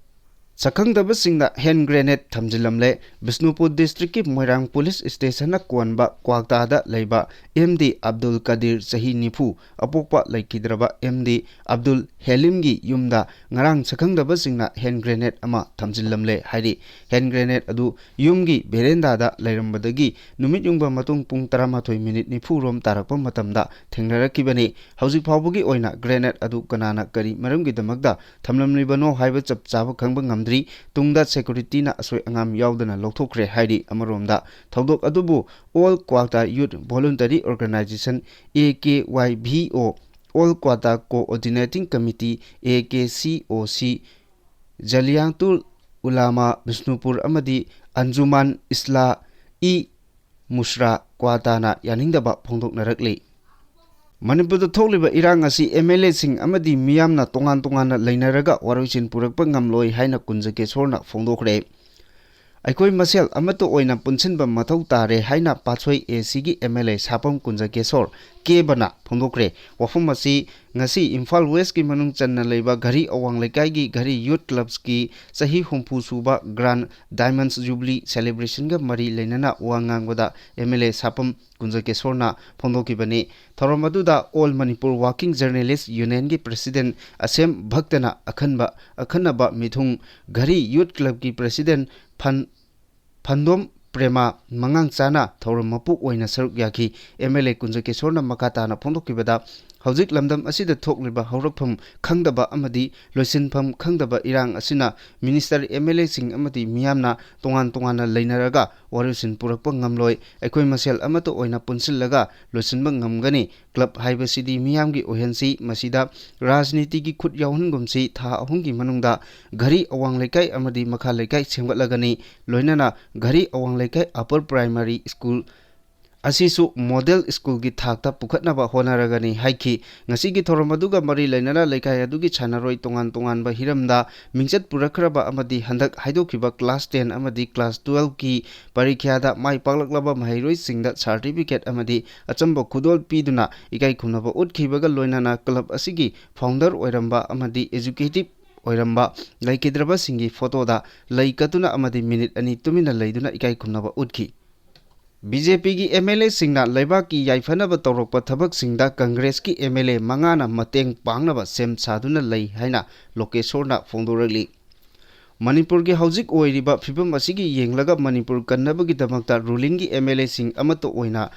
ꯁꯛꯈꯪꯗꯕꯁꯤꯡꯅ hand grenade ꯊꯝꯖꯤꯜꯂꯝꯂꯦ꯫ ꯕꯤꯁꯅꯨꯄꯨꯔ Districtꯀꯤ ꯃꯣꯏꯔꯥꯡ Police Stationꯅ ꯀꯣꯟꯕ ꯀ꯭ꯋꯥꯛꯇꯥꯗ ꯂꯩꯕ M D ꯑꯕꯗꯨꯜ ꯀꯗꯤꯔ, ꯆꯍꯤ ꯅꯤꯐꯨ, ꯑꯄꯣꯛꯄ ꯂꯩꯈꯤꯗ꯭ꯔꯕ M D ꯑꯕꯗꯨꯜ ꯍꯦꯂꯤꯝꯒꯤ ꯌꯨꯝꯗ ꯉꯔꯥꯡ ꯁꯛꯈꯪꯗꯕꯁꯤꯡꯅ hand grenade ꯑꯃ ꯊꯝꯖꯤꯜꯂꯝꯂꯦ ꯍꯥꯏꯔꯤ꯫ Hand grenade ꯑꯗꯨ ꯌꯨꯝꯒꯤ verandaꯗ ꯂꯩꯔꯝꯕꯗꯒꯤ ꯅꯨꯃꯤꯠ ꯌꯨꯡꯕ ꯃꯇꯨꯡ ꯄꯨꯡ ꯇꯔꯥꯃꯥꯊꯣꯏ ꯃꯤꯅꯤꯠ ꯅꯤꯐꯨ ꯔꯣꯝ ꯇꯥꯔꯛꯄ ꯃꯇꯝꯗ ꯊꯦꯡꯅꯔꯛꯈꯤꯕꯅꯤ꯫ ꯍꯧꯖꯤꯛ ꯐꯥꯎꯕꯒꯤ ꯑꯣꯏꯅ grenade ꯑꯗꯨ ꯀꯅꯥꯅ ꯀꯔꯤ ꯃꯔꯝꯒꯤꯗꯃꯛꯇ ꯊꯝꯂꯝꯂꯤꯕꯅꯣ ꯍꯥꯏꯕ ꯆꯞ ꯆꯥꯕ ꯈꯪꯕ ꯉꯝꯗ꯭ꯔꯤ꯫ ꯇꯨꯡꯗ securityꯅ ꯑꯁꯣꯏ ꯑꯉꯥꯝ ꯌꯥꯎꯗꯅ ꯂꯧꯊꯣꯛꯈ꯭ꯔꯦ ꯍꯥꯏꯔꯤ꯫ ꯑꯃꯔꯣꯝꯗ ꯊꯧꯗꯣꯛ ꯑꯗꯨꯕꯨ All Kwakta Youth Voluntary Organization, A K Y V O, All Kwakta Coordinating Committee, A K C O C, ꯖꯂꯤꯌꯥꯡꯇꯨꯜ ꯎꯂꯥꯃꯥ Bishnupur ꯑꯃꯗꯤ ꯑꯟꯖꯨꯃꯥꯟ ꯏꯁꯂꯥ ꯏ ꯃꯨꯁ꯭ꯔꯥ ꯀ꯭ꯋꯥꯇꯥꯅ ꯌꯥꯅꯤꯡꯗꯕ ꯐꯣꯡꯗꯣꯛꯅꯔꯛꯂꯤ꯫ ꯃꯅꯤꯄꯨꯔꯗ ꯊꯣꯛꯂꯤꯕ ꯏꯔꯥꯡ ꯑꯁꯤ ꯑꯦꯝ ꯑꯦꯜ ꯑꯦꯁꯤꯡ ꯑꯃꯗꯤ ꯃꯤꯌꯥꯝꯅ ꯇꯣꯉꯥꯟ ꯇꯣꯉꯥꯟꯅ ꯂꯩꯅꯔꯒ ꯋꯥꯔꯣꯏꯁꯤꯟ ꯄꯨꯔꯛꯄ ꯉꯝꯂꯣꯏ ꯍꯥꯏꯅ ꯀꯨꯟꯖꯀꯦꯁꯣꯔꯅ ꯐꯣꯡꯗꯣꯛꯈ꯭ꯔꯦ꯫ ꯑꯩꯈꯣꯏ ꯃꯁꯦꯜ ꯑꯃꯠꯇ ꯑꯣꯏꯅ ꯄꯨꯟꯁꯤꯟꯕ ꯃꯊꯧ ꯇꯥꯔꯦ ꯍꯥꯏꯅ ꯄꯥꯠꯁꯣꯏ ꯑꯦ ꯁꯤꯒꯤ ꯑꯦꯝ ꯑꯦꯜ ꯑꯦ ꯁꯥꯄꯝ ꯀꯨꯟꯖꯀꯦꯁꯣꯔ ꯀꯦꯕꯅ ꯐꯣꯡꯗꯣꯛꯈ꯭ꯔꯦ꯫ ꯋꯥꯐꯝ ꯑꯁꯤ ꯉꯁꯤ ꯏꯝꯐꯥꯜ ꯋꯦꯁꯀꯤ ꯃꯅꯨꯡ ꯆꯟꯅ ꯂꯩꯕ ꯘꯔꯤ ꯑꯋꯥꯡ ꯂꯩꯀꯥꯏꯒꯤ ꯘꯔꯤ ꯌꯨꯠ ꯀ꯭ꯂꯕꯁꯀꯤ ꯆꯍꯤ ꯍꯨꯝꯐꯨ ꯁꯨꯕ ꯒ꯭ꯔꯥꯟ ꯗꯥꯏꯃꯟꯁ ꯖꯨꯕꯤꯂꯤ ꯁꯦꯂꯦꯕ꯭ꯔꯦꯁꯟꯒ ꯃꯔꯤ ꯂꯩꯅꯅ ꯋꯥ ꯉꯥꯡꯕꯗ ꯑꯦꯝ ꯑꯦꯜ ꯑꯦ ꯁꯥꯄꯝ ꯀꯨꯟꯖꯀꯦꯁꯣꯔꯅ ꯐꯣꯡꯗꯣꯛꯈꯤꯕꯅꯤ꯫ ꯊꯧꯔꯝ ꯑꯗꯨꯗ ꯑꯣꯜ ꯃꯅꯤꯄꯨꯔ ꯋꯥꯔꯀꯤꯡ ꯖꯔꯅꯦꯂꯤꯁ ꯌꯨꯅꯤꯌꯟꯒꯤ ꯄ꯭ꯔꯦꯁꯤꯗꯦꯟ ꯑꯁꯦꯝ ꯚꯛꯇꯅ ꯑꯈꯟꯕ, ꯑꯈꯟꯅꯕ ꯃꯤꯊꯨꯡ, ꯘꯔꯤ ꯌꯨꯠ ꯀ꯭ꯂꯕꯀꯤ ꯄ꯭ꯔꯦꯁꯤꯗꯦꯟ ꯐꯟ-, ꯐꯟꯗꯣꯝ ꯄ꯭ꯔꯦꯃꯥ ꯃꯉꯥꯡꯆꯥꯅ ꯊꯧꯔꯝ ꯃꯄꯨ ꯑꯣꯏꯅ ꯁꯔꯨꯛ ꯌꯥꯈꯤ꯫ ꯑꯦꯝ ꯑꯦꯜ ꯑꯦ ꯀꯨꯟꯖꯀꯦꯁꯣꯔꯅ ꯃꯈꯥ ꯇꯥꯅ ꯐꯣꯡꯗꯣꯛꯈꯤꯕꯗ, ꯍꯧꯖꯤꯛ ꯂꯝꯗꯝ ꯑꯁꯤꯗ ꯊꯣꯛꯂꯤꯕ ꯍꯧꯔꯛꯐꯝ ꯈꯪꯗꯕ ꯑꯃꯗꯤ ꯂꯣꯏꯁꯤꯟꯐꯝ ꯈꯪꯗꯕ ꯏꯔꯥꯡ ꯑꯁꯤꯅ ꯃꯤꯅꯤꯁꯇꯔ, ꯑꯦꯝ ꯑꯦꯜ ꯑꯦꯁꯤꯡ ꯑꯃꯗꯤ ꯃꯤꯌꯥꯝꯅ ꯇꯣꯉꯥꯟ ꯇꯣꯉꯥꯟꯅ ꯂꯩꯅꯔꯒ ꯋꯥꯔꯣꯏꯁꯤꯟ ꯄꯨꯔꯛꯄ ꯉꯝꯂꯣꯏ꯫ ꯑꯩꯈꯣꯏ ꯃꯁꯦꯜ ꯑꯃꯠꯇ ꯑꯣꯏꯅ ꯄꯨꯟꯁꯤꯜꯂꯒ ꯂꯣꯏꯁꯤꯟꯕ ꯉꯝꯒꯅꯤ꯫ ꯀ꯭ꯂꯕ ꯍꯥꯏꯕꯁꯤꯗꯤ ꯃꯤꯌꯥꯝꯒꯤ ꯑꯣꯏꯍꯟꯁꯤ, ꯃꯁꯤꯗ ꯔꯥꯖꯅꯤꯇꯤꯒꯤ ꯈꯨꯠ ꯌꯥꯎꯍꯟꯒꯨꯝꯁꯤ꯫ ꯊꯥ ꯑꯍꯨꯝꯒꯤ ꯃꯅꯨꯡꯗ ꯘꯔꯤ ꯑꯋꯥꯡ ꯂꯩꯀꯥꯏ ꯑꯃꯗꯤ ꯃꯈꯥ ꯂꯩꯀꯥꯏ ꯁꯦꯝꯒꯠꯂꯒꯅꯤ꯫ ꯂꯣꯏꯅꯅ ꯘꯔꯤ ꯑꯋꯥꯡ ꯂꯩꯀꯥꯏ ꯑꯄꯔ ꯄ꯭ꯔꯥꯏꯃꯥꯔꯤ ꯁ꯭ꯀꯨꯜ ꯑꯁꯤꯁꯨ ꯃꯣꯗꯦꯜ ꯁ꯭ꯀꯨꯜꯒꯤ ꯊꯥꯛꯇ ꯄꯨꯈꯠꯅꯕ ꯍꯣꯠꯅꯔꯒꯅꯤ ꯍꯥꯏꯈꯤ꯫ ꯉꯁꯤꯒꯤ ꯊꯧꯔꯝ ꯑꯗꯨꯒ ꯃꯔꯤ ꯂꯩꯅꯅ ꯂꯩꯀꯥꯏ ꯑꯗꯨꯒꯤ ꯁꯥꯟꯅꯔꯣꯏ ꯇꯣꯉꯥꯟ ꯇꯣꯉꯥꯟꯕ ꯍꯤꯔꯝꯗ ꯃꯤꯡꯆꯠ ꯄꯨꯔꯛꯈ꯭ꯔꯕ ꯑꯃꯗꯤ ꯍꯟꯗꯛ ꯍꯥꯏꯗꯣꯛꯈꯤꯕ ꯀ꯭ꯂꯥꯁ ꯇꯦꯟ ꯑꯃꯗꯤ ꯀ꯭ꯂꯥꯁ ꯇꯨꯋꯦꯜꯐꯀꯤ ꯄꯔꯤꯈ꯭ꯌꯥꯗ ꯃꯥꯏ ꯄꯥꯛꯂꯛꯂꯕ ꯃꯍꯩꯔꯣꯏꯁꯤꯡꯗ ꯁꯥꯔꯇꯤꯐꯤꯀꯦꯠ ꯑꯃꯗꯤ ꯑꯆꯝꯕ ꯈꯨꯗꯣꯜ ꯄꯤꯗꯨꯅ ꯏꯀꯥꯏ ꯈꯨꯝꯅꯕ ꯎꯠꯈꯤꯕꯒ ꯂꯣꯏꯅꯅ ꯀ꯭ꯂꯕ ꯑꯁꯤꯒꯤ ꯐꯥꯎꯟꯗꯔ ꯑꯣꯏꯔꯝꯕ ꯑꯃꯗꯤ ꯑꯦꯖꯨꯀꯦꯇꯤꯚ ꯑꯣꯏꯔꯝꯕ ꯂꯩꯈꯤꯗ꯭ꯔꯕꯁꯤꯡꯒꯤ ꯐꯣꯇꯣꯗ ꯂꯩ ꯀꯠꯇꯨꯅ ꯑꯃꯗꯤ ꯃꯤꯅꯤꯠ ꯑꯅꯤ ꯇꯨꯃꯤꯟꯅ ꯂꯩꯗꯨꯅ ꯏꯀꯥꯏ ꯈꯨꯝꯅꯕ ꯎꯠꯈꯤ꯫ ꯕꯤ ꯖꯦ ꯄꯤꯒꯤ ꯑꯦꯝ ꯑꯦꯜ ꯑꯦꯁꯤꯡꯅ ꯂꯩꯕꯥꯛꯀꯤ ꯌꯥꯏꯐꯅꯕ ꯇꯧꯔꯛꯄ ꯊꯕꯛꯁꯤꯡꯗ ꯀꯪꯒ꯭ꯔꯦꯁꯀꯤ ꯑꯦꯝ ꯑꯦꯜ ꯑꯦ ꯃꯉꯥꯅ ꯃꯇꯦꯡ ꯄꯥꯡꯅꯕ ꯁꯦꯝ ꯁꯥꯗꯨꯅ ꯂꯩ ꯍꯥꯏꯅ ꯂꯣꯀꯦꯁꯣꯔꯅ ꯐꯣꯡꯗꯣꯔꯛꯂꯤ꯫ ꯃꯅꯤꯄꯨꯔꯒꯤ ꯍꯧꯖꯤꯛ ꯑꯣꯏꯔꯤꯕ ꯐꯤꯕꯝ ꯑꯁꯤꯒꯤ ꯌꯦꯡꯂꯒ ꯃꯅꯤꯄꯨꯔ ꯀꯟꯅꯕꯒꯤꯗꯃꯛꯇ ꯔꯨꯂꯤꯡꯒꯤ ꯑꯦꯝ ꯑꯦꯜ ꯑꯦꯁꯤꯡ ꯑꯃꯠꯇ ꯑꯣꯏꯅ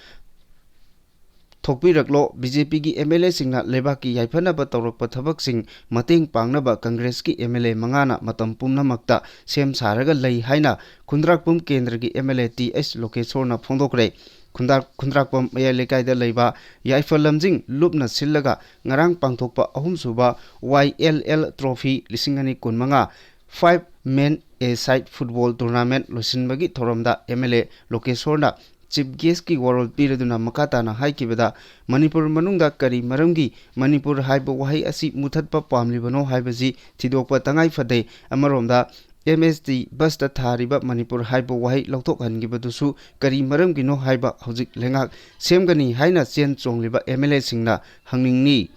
ꯊꯣꯛꯄꯤꯔꯛꯂꯣ꯫ ꯕꯤ ꯖꯦ ꯄꯤꯒꯤ ꯑꯦꯝ ꯑꯦꯜ ꯑꯦꯁꯤꯡꯅ ꯂꯩꯕꯥꯛꯀꯤ ꯌꯥꯏꯐꯅꯕ ꯇꯧꯔꯛꯄ ꯊꯕꯛꯁꯤꯡ ꯃꯇꯦꯡ ꯄꯥꯡꯅꯕ ꯀꯪꯒ꯭ꯔꯦꯁꯀꯤ ꯑꯦꯝ ꯑꯦꯜ ꯑꯦ ꯃꯉꯥꯅ ꯃꯇꯝ ꯄꯨꯝꯅꯃꯛꯇ ꯁꯦꯝ ꯁꯥꯔꯒ ꯂꯩ ꯍꯥꯏꯅ ꯈꯨꯟꯗ꯭ꯔꯥꯛꯄꯝ ꯀꯦꯟꯗ꯭ꯔꯒꯤ M L A T H ꯂꯣꯀꯦꯁꯣꯔꯅ ꯐꯣꯡꯗꯣꯛꯈ꯭ꯔꯦ꯫ ꯈꯨꯟꯗ꯭ꯔꯥꯛꯄꯝ ꯃꯌꯥꯏ ꯂꯩꯀꯥꯏꯗ ꯂꯩꯕ ꯌꯥꯏꯐ ꯂꯝꯖꯤꯡ ꯂꯨꯞꯅ ꯁꯤꯜꯂꯒ ꯉꯔꯥꯡ ꯄꯥꯡꯊꯣꯛꯄ ꯑꯍꯨꯝꯁꯨꯕ ꯋꯥꯏ ꯑꯦꯜ ꯑꯦꯜ ꯇ꯭ꯔꯣꯐꯤ ꯂꯤꯁꯤꯡ ꯑꯅꯤ ꯀꯨꯟꯃꯉꯥ ꯐꯥꯏꯚ ꯃꯦꯟ ꯑꯦ ꯁꯥꯏꯠ ꯐꯨꯠꯕꯣꯜ ꯇꯣꯔꯅꯥꯃꯦꯟꯠ ꯂꯣꯏꯁꯤꯟꯕꯒꯤ ꯊꯧꯔꯝꯗ ꯑꯦꯝ ꯑꯦꯜ ꯑꯦ ꯂꯣꯀꯦꯁꯣꯔꯅ ꯆꯤꯐ ꯒꯦꯁꯀꯤ ꯋꯥꯔꯣꯜ ꯄꯤꯔꯗꯨꯅ ꯃꯈꯥ ꯇꯥꯅ ꯍꯥꯏꯈꯤꯕꯗ, ꯃꯅꯤꯄꯨꯔ ꯃꯅꯨꯡꯗ ꯀꯔꯤ ꯃꯔꯝꯒꯤ ꯃꯅꯤꯄꯨꯔ ꯍꯥꯏꯕ ꯋꯥꯍꯩ ꯑꯁꯤ ꯃꯨꯊꯠꯄ ꯄꯥꯝꯂꯤꯕꯅꯣ ꯍꯥꯏꯕꯁꯤ ꯊꯤꯗꯣꯛꯄ ꯇꯉꯥꯏ ꯐꯗꯦ꯫ ꯑꯃꯔꯣꯝꯗ, ꯑꯦꯝ ꯑꯦꯁ ꯇꯤ ꯕꯁꯇ ꯊꯥꯔꯤꯕ ꯃꯅꯤꯄꯨꯔ ꯍꯥꯏꯕ ꯋꯥꯍꯩ ꯂꯧꯊꯣꯛꯍꯟꯈꯤꯕꯗꯨꯁꯨ ꯀꯔꯤ ꯃꯔꯝꯒꯤꯅꯣ ꯍꯥꯏꯕ ꯍꯧꯖꯤꯛ ꯂꯩꯉꯥꯛ ꯁꯦꯝꯒꯅꯤ ꯍꯥꯏꯅ ꯆꯦꯟ ꯆꯣꯡꯂꯤꯕ ꯑꯦꯝ ꯑꯦꯜ ꯑꯦꯁꯤꯡꯅ ꯍꯪꯅꯤꯡꯏ꯫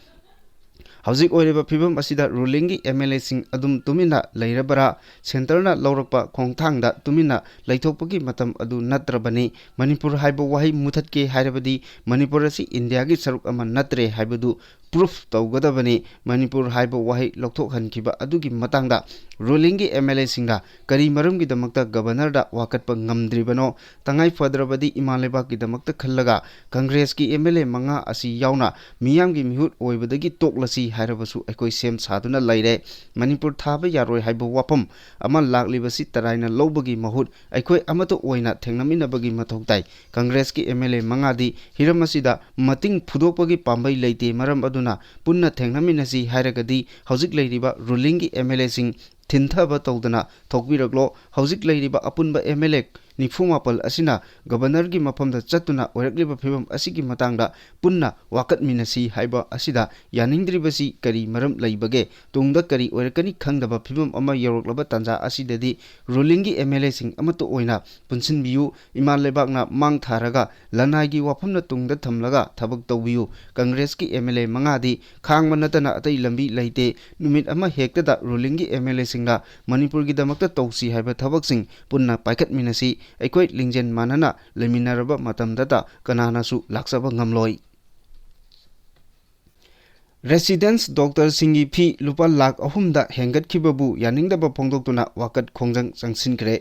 ꯍꯧꯖꯤꯛ ꯑꯣꯏꯔꯤꯕ ꯐꯤꯕꯝ ꯑꯁꯤꯗ ꯔꯨꯂꯤꯡꯒꯤ ꯑꯦꯝ ꯑꯦꯜ ꯑꯦꯁꯤꯡ ꯑꯗꯨꯝ ꯇꯨꯃꯤꯟꯅ ꯂꯩꯔꯕꯔꯥ? ꯁꯦꯟꯇꯔꯅ ꯂꯧꯔꯛꯄ ꯈꯣꯡꯊꯥꯡꯗ ꯇꯨꯃꯤꯟꯅ ꯂꯩꯊꯣꯛꯄꯒꯤ ꯃꯇꯝ ꯑꯗꯨ ꯅꯠꯇ꯭ꯔꯕꯅꯤ꯫ ꯃꯅꯤꯄꯨꯔ ꯍꯥꯏꯕ ꯋꯥꯍꯩ ꯃꯨꯊꯠꯀꯦ ꯍꯥꯏꯔꯕꯗꯤ ꯃꯅꯤꯄꯨꯔ ꯑꯁꯤ ꯏꯟꯗꯤꯌꯥꯒꯤ ꯁꯔꯨꯛ ꯑꯃ ꯅꯠꯇ꯭ꯔꯦ ꯍꯥꯏꯕꯗꯨ ꯄ꯭ꯔꯨꯐ ꯇꯧꯒꯗꯕꯅꯤ꯫ ꯃꯅꯤꯄꯨꯔ ꯍꯥꯏꯕ ꯋꯥꯍꯩ ꯂꯧꯊꯣꯛꯍꯟꯈꯤꯕ ꯑꯗꯨꯒꯤ ꯃꯇꯥꯡꯗ ꯔꯨꯂꯤꯡꯒꯤ ꯑꯦꯝ ꯑꯦꯜ ꯑꯦꯁꯤꯡꯅ ꯀꯔꯤ ꯃꯔꯝꯒꯤꯗꯃꯛꯇ ꯒꯕꯔꯅꯔꯗ ꯋꯥꯀꯠꯄ ꯉꯝꯗ꯭ꯔꯤꯕꯅꯣ? ꯇꯉꯥꯏ ꯐꯗ꯭ꯔꯕꯗꯤ ꯏꯃꯥ ꯂꯩꯕꯥꯛꯀꯤꯗꯃꯛꯇ ꯈꯜꯂꯒ ꯀꯪꯒ꯭ꯔꯦꯁꯀꯤ ꯑꯦꯝ ꯑꯦꯜ ꯑꯦ ꯃꯉꯥ ꯑꯁꯤ ꯌꯥꯎꯅ ꯃꯤꯌꯥꯝꯒꯤ ꯃꯤꯍꯨꯠ ꯑꯣꯏꯕꯗꯒꯤ ꯇꯣꯛꯂꯁꯤ ꯍꯥꯏꯔꯕꯁꯨ ꯑꯩꯈꯣꯏ ꯁꯦꯝ ꯁꯥꯗꯨꯅ ꯂꯩꯔꯦ꯫ ꯃꯅꯤꯄꯨꯔ ꯊꯥꯕ ꯌꯥꯔꯣꯏ ꯍꯥꯏꯕ ꯋꯥꯐꯝ ꯑꯃ ꯂꯥꯛꯂꯤꯕꯁꯤ ꯇꯔꯥꯏꯅ ꯂꯧꯕꯒꯤ ꯃꯍꯨꯠ ꯑꯩꯈꯣꯏ ꯑꯃꯠꯇ ꯑꯣꯏꯅ ꯊꯦꯡꯅꯃꯤꯟꯅꯕꯒꯤ ꯃꯊꯧ ꯇꯥꯏ꯫ ꯀꯪꯒ꯭ꯔꯦꯁꯀꯤ ꯑꯦꯝ ꯑꯦꯜ ꯑꯦ ꯃꯉꯥꯗꯤ ꯍꯤꯔꯝ ꯑꯁꯤꯗ ꯃꯇꯤꯡ ꯐꯨꯗꯣꯛꯄꯒꯤ ꯄꯥꯝꯕꯩ ꯂꯩꯇꯦ꯫ ꯃꯔꯝ ꯑꯗꯨꯅ ꯄꯨꯟꯅ ꯊꯦꯡꯅꯃꯤꯟꯅꯁꯤ ꯍꯥꯏꯔꯒꯗꯤ ꯍꯧꯖꯤꯛ ꯂꯩꯔꯤꯕ ꯔꯨꯂꯤꯡꯒꯤ ꯑꯦꯝ ꯑꯦꯜ ꯑꯦꯁꯤꯡ ꯊꯤꯟꯊꯕ ꯇꯧꯗꯅ ꯊꯣꯛꯄꯤꯔꯛꯂꯣ꯫ ꯍꯧꯖꯤꯛ ꯂꯩꯔꯤꯕ ꯑꯄꯨꯟꯕ ꯑꯦꯝ ꯑꯦꯜ ꯑꯦ ꯅꯤꯐꯨ ꯃꯥꯄꯜ ꯑꯁꯤꯅ ꯒꯕꯔꯅꯔꯒꯤ ꯃꯐꯝꯗ ꯆꯠꯇꯨꯅ ꯑꯣꯏꯔꯛꯂꯤꯕ ꯐꯤꯕꯝ ꯑꯁꯤꯒꯤ ꯃꯇꯥꯡꯗ ꯄꯨꯟꯅ ꯋꯥꯀꯠꯃꯤꯟꯅꯁꯤ ꯍꯥꯏꯕ ꯑꯁꯤꯗ ꯌꯥꯅꯤꯡꯗ꯭ꯔꯤꯕꯁꯤ ꯀꯔꯤ ꯃꯔꯝ ꯂꯩꯕꯒꯦ? ꯇꯨꯡꯗ ꯀꯔꯤ ꯑꯣꯏꯔꯛꯀꯅꯤ ꯈꯪꯗꯕ ꯐꯤꯕꯝ ꯑꯃ ꯌꯧꯔꯛꯂꯕ ꯇꯥꯟꯖꯥ ꯑꯁꯤꯗꯗꯤ ꯔꯨꯂꯤꯡꯒꯤ ꯑꯦꯝ ꯑꯦꯜ ꯑꯦꯁꯤꯡ ꯑꯃꯠꯇ ꯑꯣꯏꯅ ꯄꯨꯟꯁꯤꯟꯕꯤꯌꯨ꯫ ꯏꯃꯥ ꯂꯩꯕꯥꯛꯅ ꯃꯥꯡ ꯊꯥꯔꯒ ꯂꯅꯥꯏꯒꯤ ꯋꯥꯐꯝꯅ ꯇꯨꯡꯗ ꯊꯝꯂꯒ ꯊꯕꯛ ꯇꯧꯕꯤꯌꯨ꯫ ꯀꯪꯒ꯭ꯔꯦꯁꯀꯤ ꯑꯦꯝ ꯑꯦꯜ ꯑꯦ ꯃꯉꯥꯗꯤ ꯈꯥꯡꯕ ꯅꯠꯇꯅ ꯑꯇꯩ ꯂꯝꯕꯤ ꯂꯩꯇꯦ꯫ ꯅꯨꯃꯤꯠ ꯑꯃ ꯍꯦꯛꯇꯗ ꯔꯨꯂꯤꯡꯒꯤ ꯑꯦꯝ ꯑꯦꯜ ꯑꯦꯁꯤꯡꯅ ꯃꯅꯤꯄꯨꯔꯒꯤꯗꯃꯛꯇ ꯇꯧꯁꯤ ꯍꯥꯏꯕ ꯊꯕꯛꯁꯤꯡ ꯄꯨꯟꯅ ꯄꯥꯏꯈꯠꯃꯤꯟꯅꯁꯤ꯫ ꯑꯩꯈꯣꯏ ꯂꯤꯡꯖꯦꯜ ꯃꯥꯟꯅꯅ ꯂꯩꯃꯤꯟꯅꯔꯕ ꯃꯇꯝꯗꯇ ꯀꯅꯥꯅꯁꯨ ꯂꯥꯛꯆꯕ ꯉꯝꯂꯣꯏ꯫ ꯔꯦꯁꯤꯗꯦꯟꯁ ꯗꯣꯛꯇꯔꯁꯤꯡꯒꯤ ꯐꯤ ꯂꯨꯄꯥ ꯂꯥꯈ ꯑꯍꯨꯝꯗ ꯍꯦꯟꯒꯠꯈꯤꯕꯕꯨ ꯌꯥꯅꯤꯡꯗꯕ ꯐꯣꯡꯗꯣꯛꯇꯨꯅ ꯋꯥꯀꯠ ꯈꯣꯡꯖꯪ ꯆꯪꯁꯤꯟꯈ꯭ꯔꯦ꯫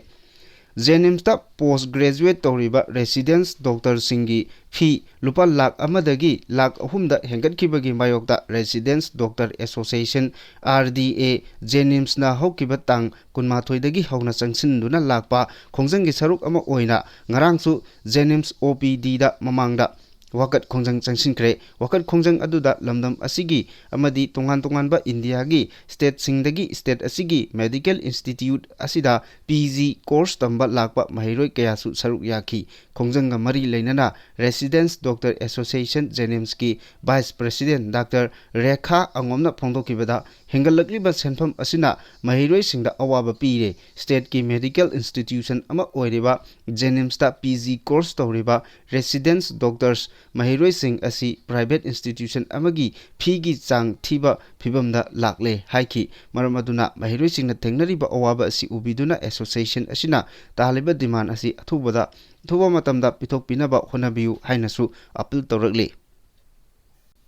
ꯖꯦꯅꯤꯝꯁꯇ ꯄꯣꯁ ꯒ꯭ꯔꯦꯖꯨꯋꯦꯠ ꯇꯧꯔꯤꯕ ꯔꯦꯁꯤꯗꯦꯟꯁ ꯗꯣꯛꯇꯔꯁꯤꯡꯒꯤ ꯐꯤ ꯂꯨꯄꯥ ꯂꯥꯈ ꯑꯃꯗꯒꯤ ꯂꯥꯈ ꯑꯍꯨꯝꯗ ꯍꯦꯟꯒꯠꯈꯤꯕꯒꯤ ꯃꯥꯌꯣꯛꯇ resident doctor association, R D A, ꯖꯦꯅꯤꯝꯁꯅ ꯍꯧꯈꯤꯕ ꯇꯥꯡ ꯀꯨꯟꯃꯥꯊꯣꯏꯗꯒꯤ ꯍꯧꯅ ꯆꯪꯁꯤꯟꯗꯨꯅ ꯂꯥꯛꯄ ꯈꯣꯡꯖꯪꯒꯤ ꯁꯔꯨꯛ ꯑꯃ ꯑꯣꯏꯅ ꯉꯔꯥꯡꯁꯨ ꯖꯦꯅꯤꯝꯁ ꯑꯣ ꯄꯤ ꯗꯤꯗ ꯃꯃꯥꯡꯗ ꯋꯥꯀꯠ ꯈꯣꯡꯖꯪ ꯆꯪꯁꯤꯟꯈ꯭ꯔꯦ꯫ ꯋꯥꯀꯠ ꯈꯣꯡꯖꯪ ꯑꯗꯨꯗ ꯂꯝꯗꯝ ꯑꯁꯤꯒꯤ ꯑꯃꯗꯤ ꯇꯣꯉꯥꯟ ꯇꯣꯉꯥꯟꯕ ꯏꯟꯗꯤꯌꯥꯒꯤ ꯁ꯭ꯇꯦꯠꯁꯤꯡꯗꯒꯤ ꯁ꯭ꯇꯦꯠ ꯑꯁꯤꯒꯤ ꯃꯦꯗꯤꯀꯦꯜ ꯏꯟꯁꯇꯤꯇ꯭ꯌꯨꯠ ꯑꯁꯤꯗ ꯄꯤ ꯖꯤ ꯀꯣꯔꯁ ꯇꯝꯕ ꯂꯥꯛꯄ ꯃꯍꯩꯔꯣꯏ ꯀꯌꯥꯁꯨ ꯁꯔꯨꯛ ꯌꯥꯈꯤ꯫ ꯈꯣꯡꯖꯪꯒ ꯃꯔꯤ ꯂꯩꯅꯅ ꯔꯦꯁꯤꯗꯦꯟꯁ ꯗꯣꯛꯇꯔ ꯑꯦꯁꯣꯁꯤꯌꯦꯁꯟ ꯖꯦꯅꯤꯝꯁꯀꯤ ꯚꯥꯏꯁ ꯄ꯭ꯔꯦꯁꯤꯗꯦꯟꯠ ꯗꯥꯛꯇꯔ ꯔꯦꯈꯥ ꯑꯉꯣꯝꯅ ꯐꯣꯡꯗꯣꯛꯈꯤꯕꯗ, ꯍꯦꯟꯒꯠꯂꯛꯂꯤꯕ ꯁꯦꯟꯐꯝ ꯑꯁꯤꯅ ꯃꯍꯩꯔꯣꯏꯁꯤꯡꯗ ꯑꯋꯥꯕ ꯄꯤꯔꯦ꯫ ꯁ꯭ꯇꯦꯠꯀꯤ ꯃꯦꯗꯤꯀꯦꯜ ꯏꯟꯁꯇꯤꯇ꯭ꯌꯨꯁꯟ ꯑꯃ ꯑꯣꯏꯔꯤꯕ ꯖꯦꯅꯤꯝꯁꯇ ꯄꯤ ꯖꯤ ꯀꯣꯔꯁ ꯇꯧꯔꯤꯕ ꯔꯦꯁꯤꯗꯦꯟꯁ ꯗꯣꯛꯇꯔꯁ ꯃꯍꯩꯔꯣꯏꯁꯤꯡ ꯑꯁꯤ ꯄ꯭ꯔꯥꯏꯚꯦꯠ ꯏꯟꯁꯇꯤꯇ꯭ꯌꯨꯁꯟ ꯑꯃꯒꯤ ꯐꯤꯒꯤ ꯆꯥꯡ ꯊꯤꯕ ꯐꯤꯚꯝꯗ ꯂꯥꯛꯂꯦ ꯍꯥꯏꯈꯤ꯫ ꯃꯔꯝ ꯑꯗꯨꯅ ꯃꯍꯩꯔꯣꯏꯁꯤꯡꯅ ꯊꯦꯡꯅꯔꯤꯕ ꯑꯋꯥꯕ ꯑꯁꯤ ꯎꯕꯤꯗꯨꯅ ꯑꯦꯁꯣꯁꯤꯌꯦꯁꯟ ꯑꯁꯤꯅ ꯇꯥꯍꯜꯂꯤꯕ ꯗꯤꯃꯥꯟ ꯑꯁꯤ ꯑꯊꯨꯕꯗ, ꯑꯊꯨꯕ ꯃꯇꯝꯗ ꯄꯤꯊꯣꯛꯄꯤꯅꯕ ꯍꯣꯠꯅꯕꯤꯌꯨ ꯍꯥꯏꯅꯁꯨ ꯑꯄꯤꯜ ꯇꯧꯔꯛꯂꯤ꯫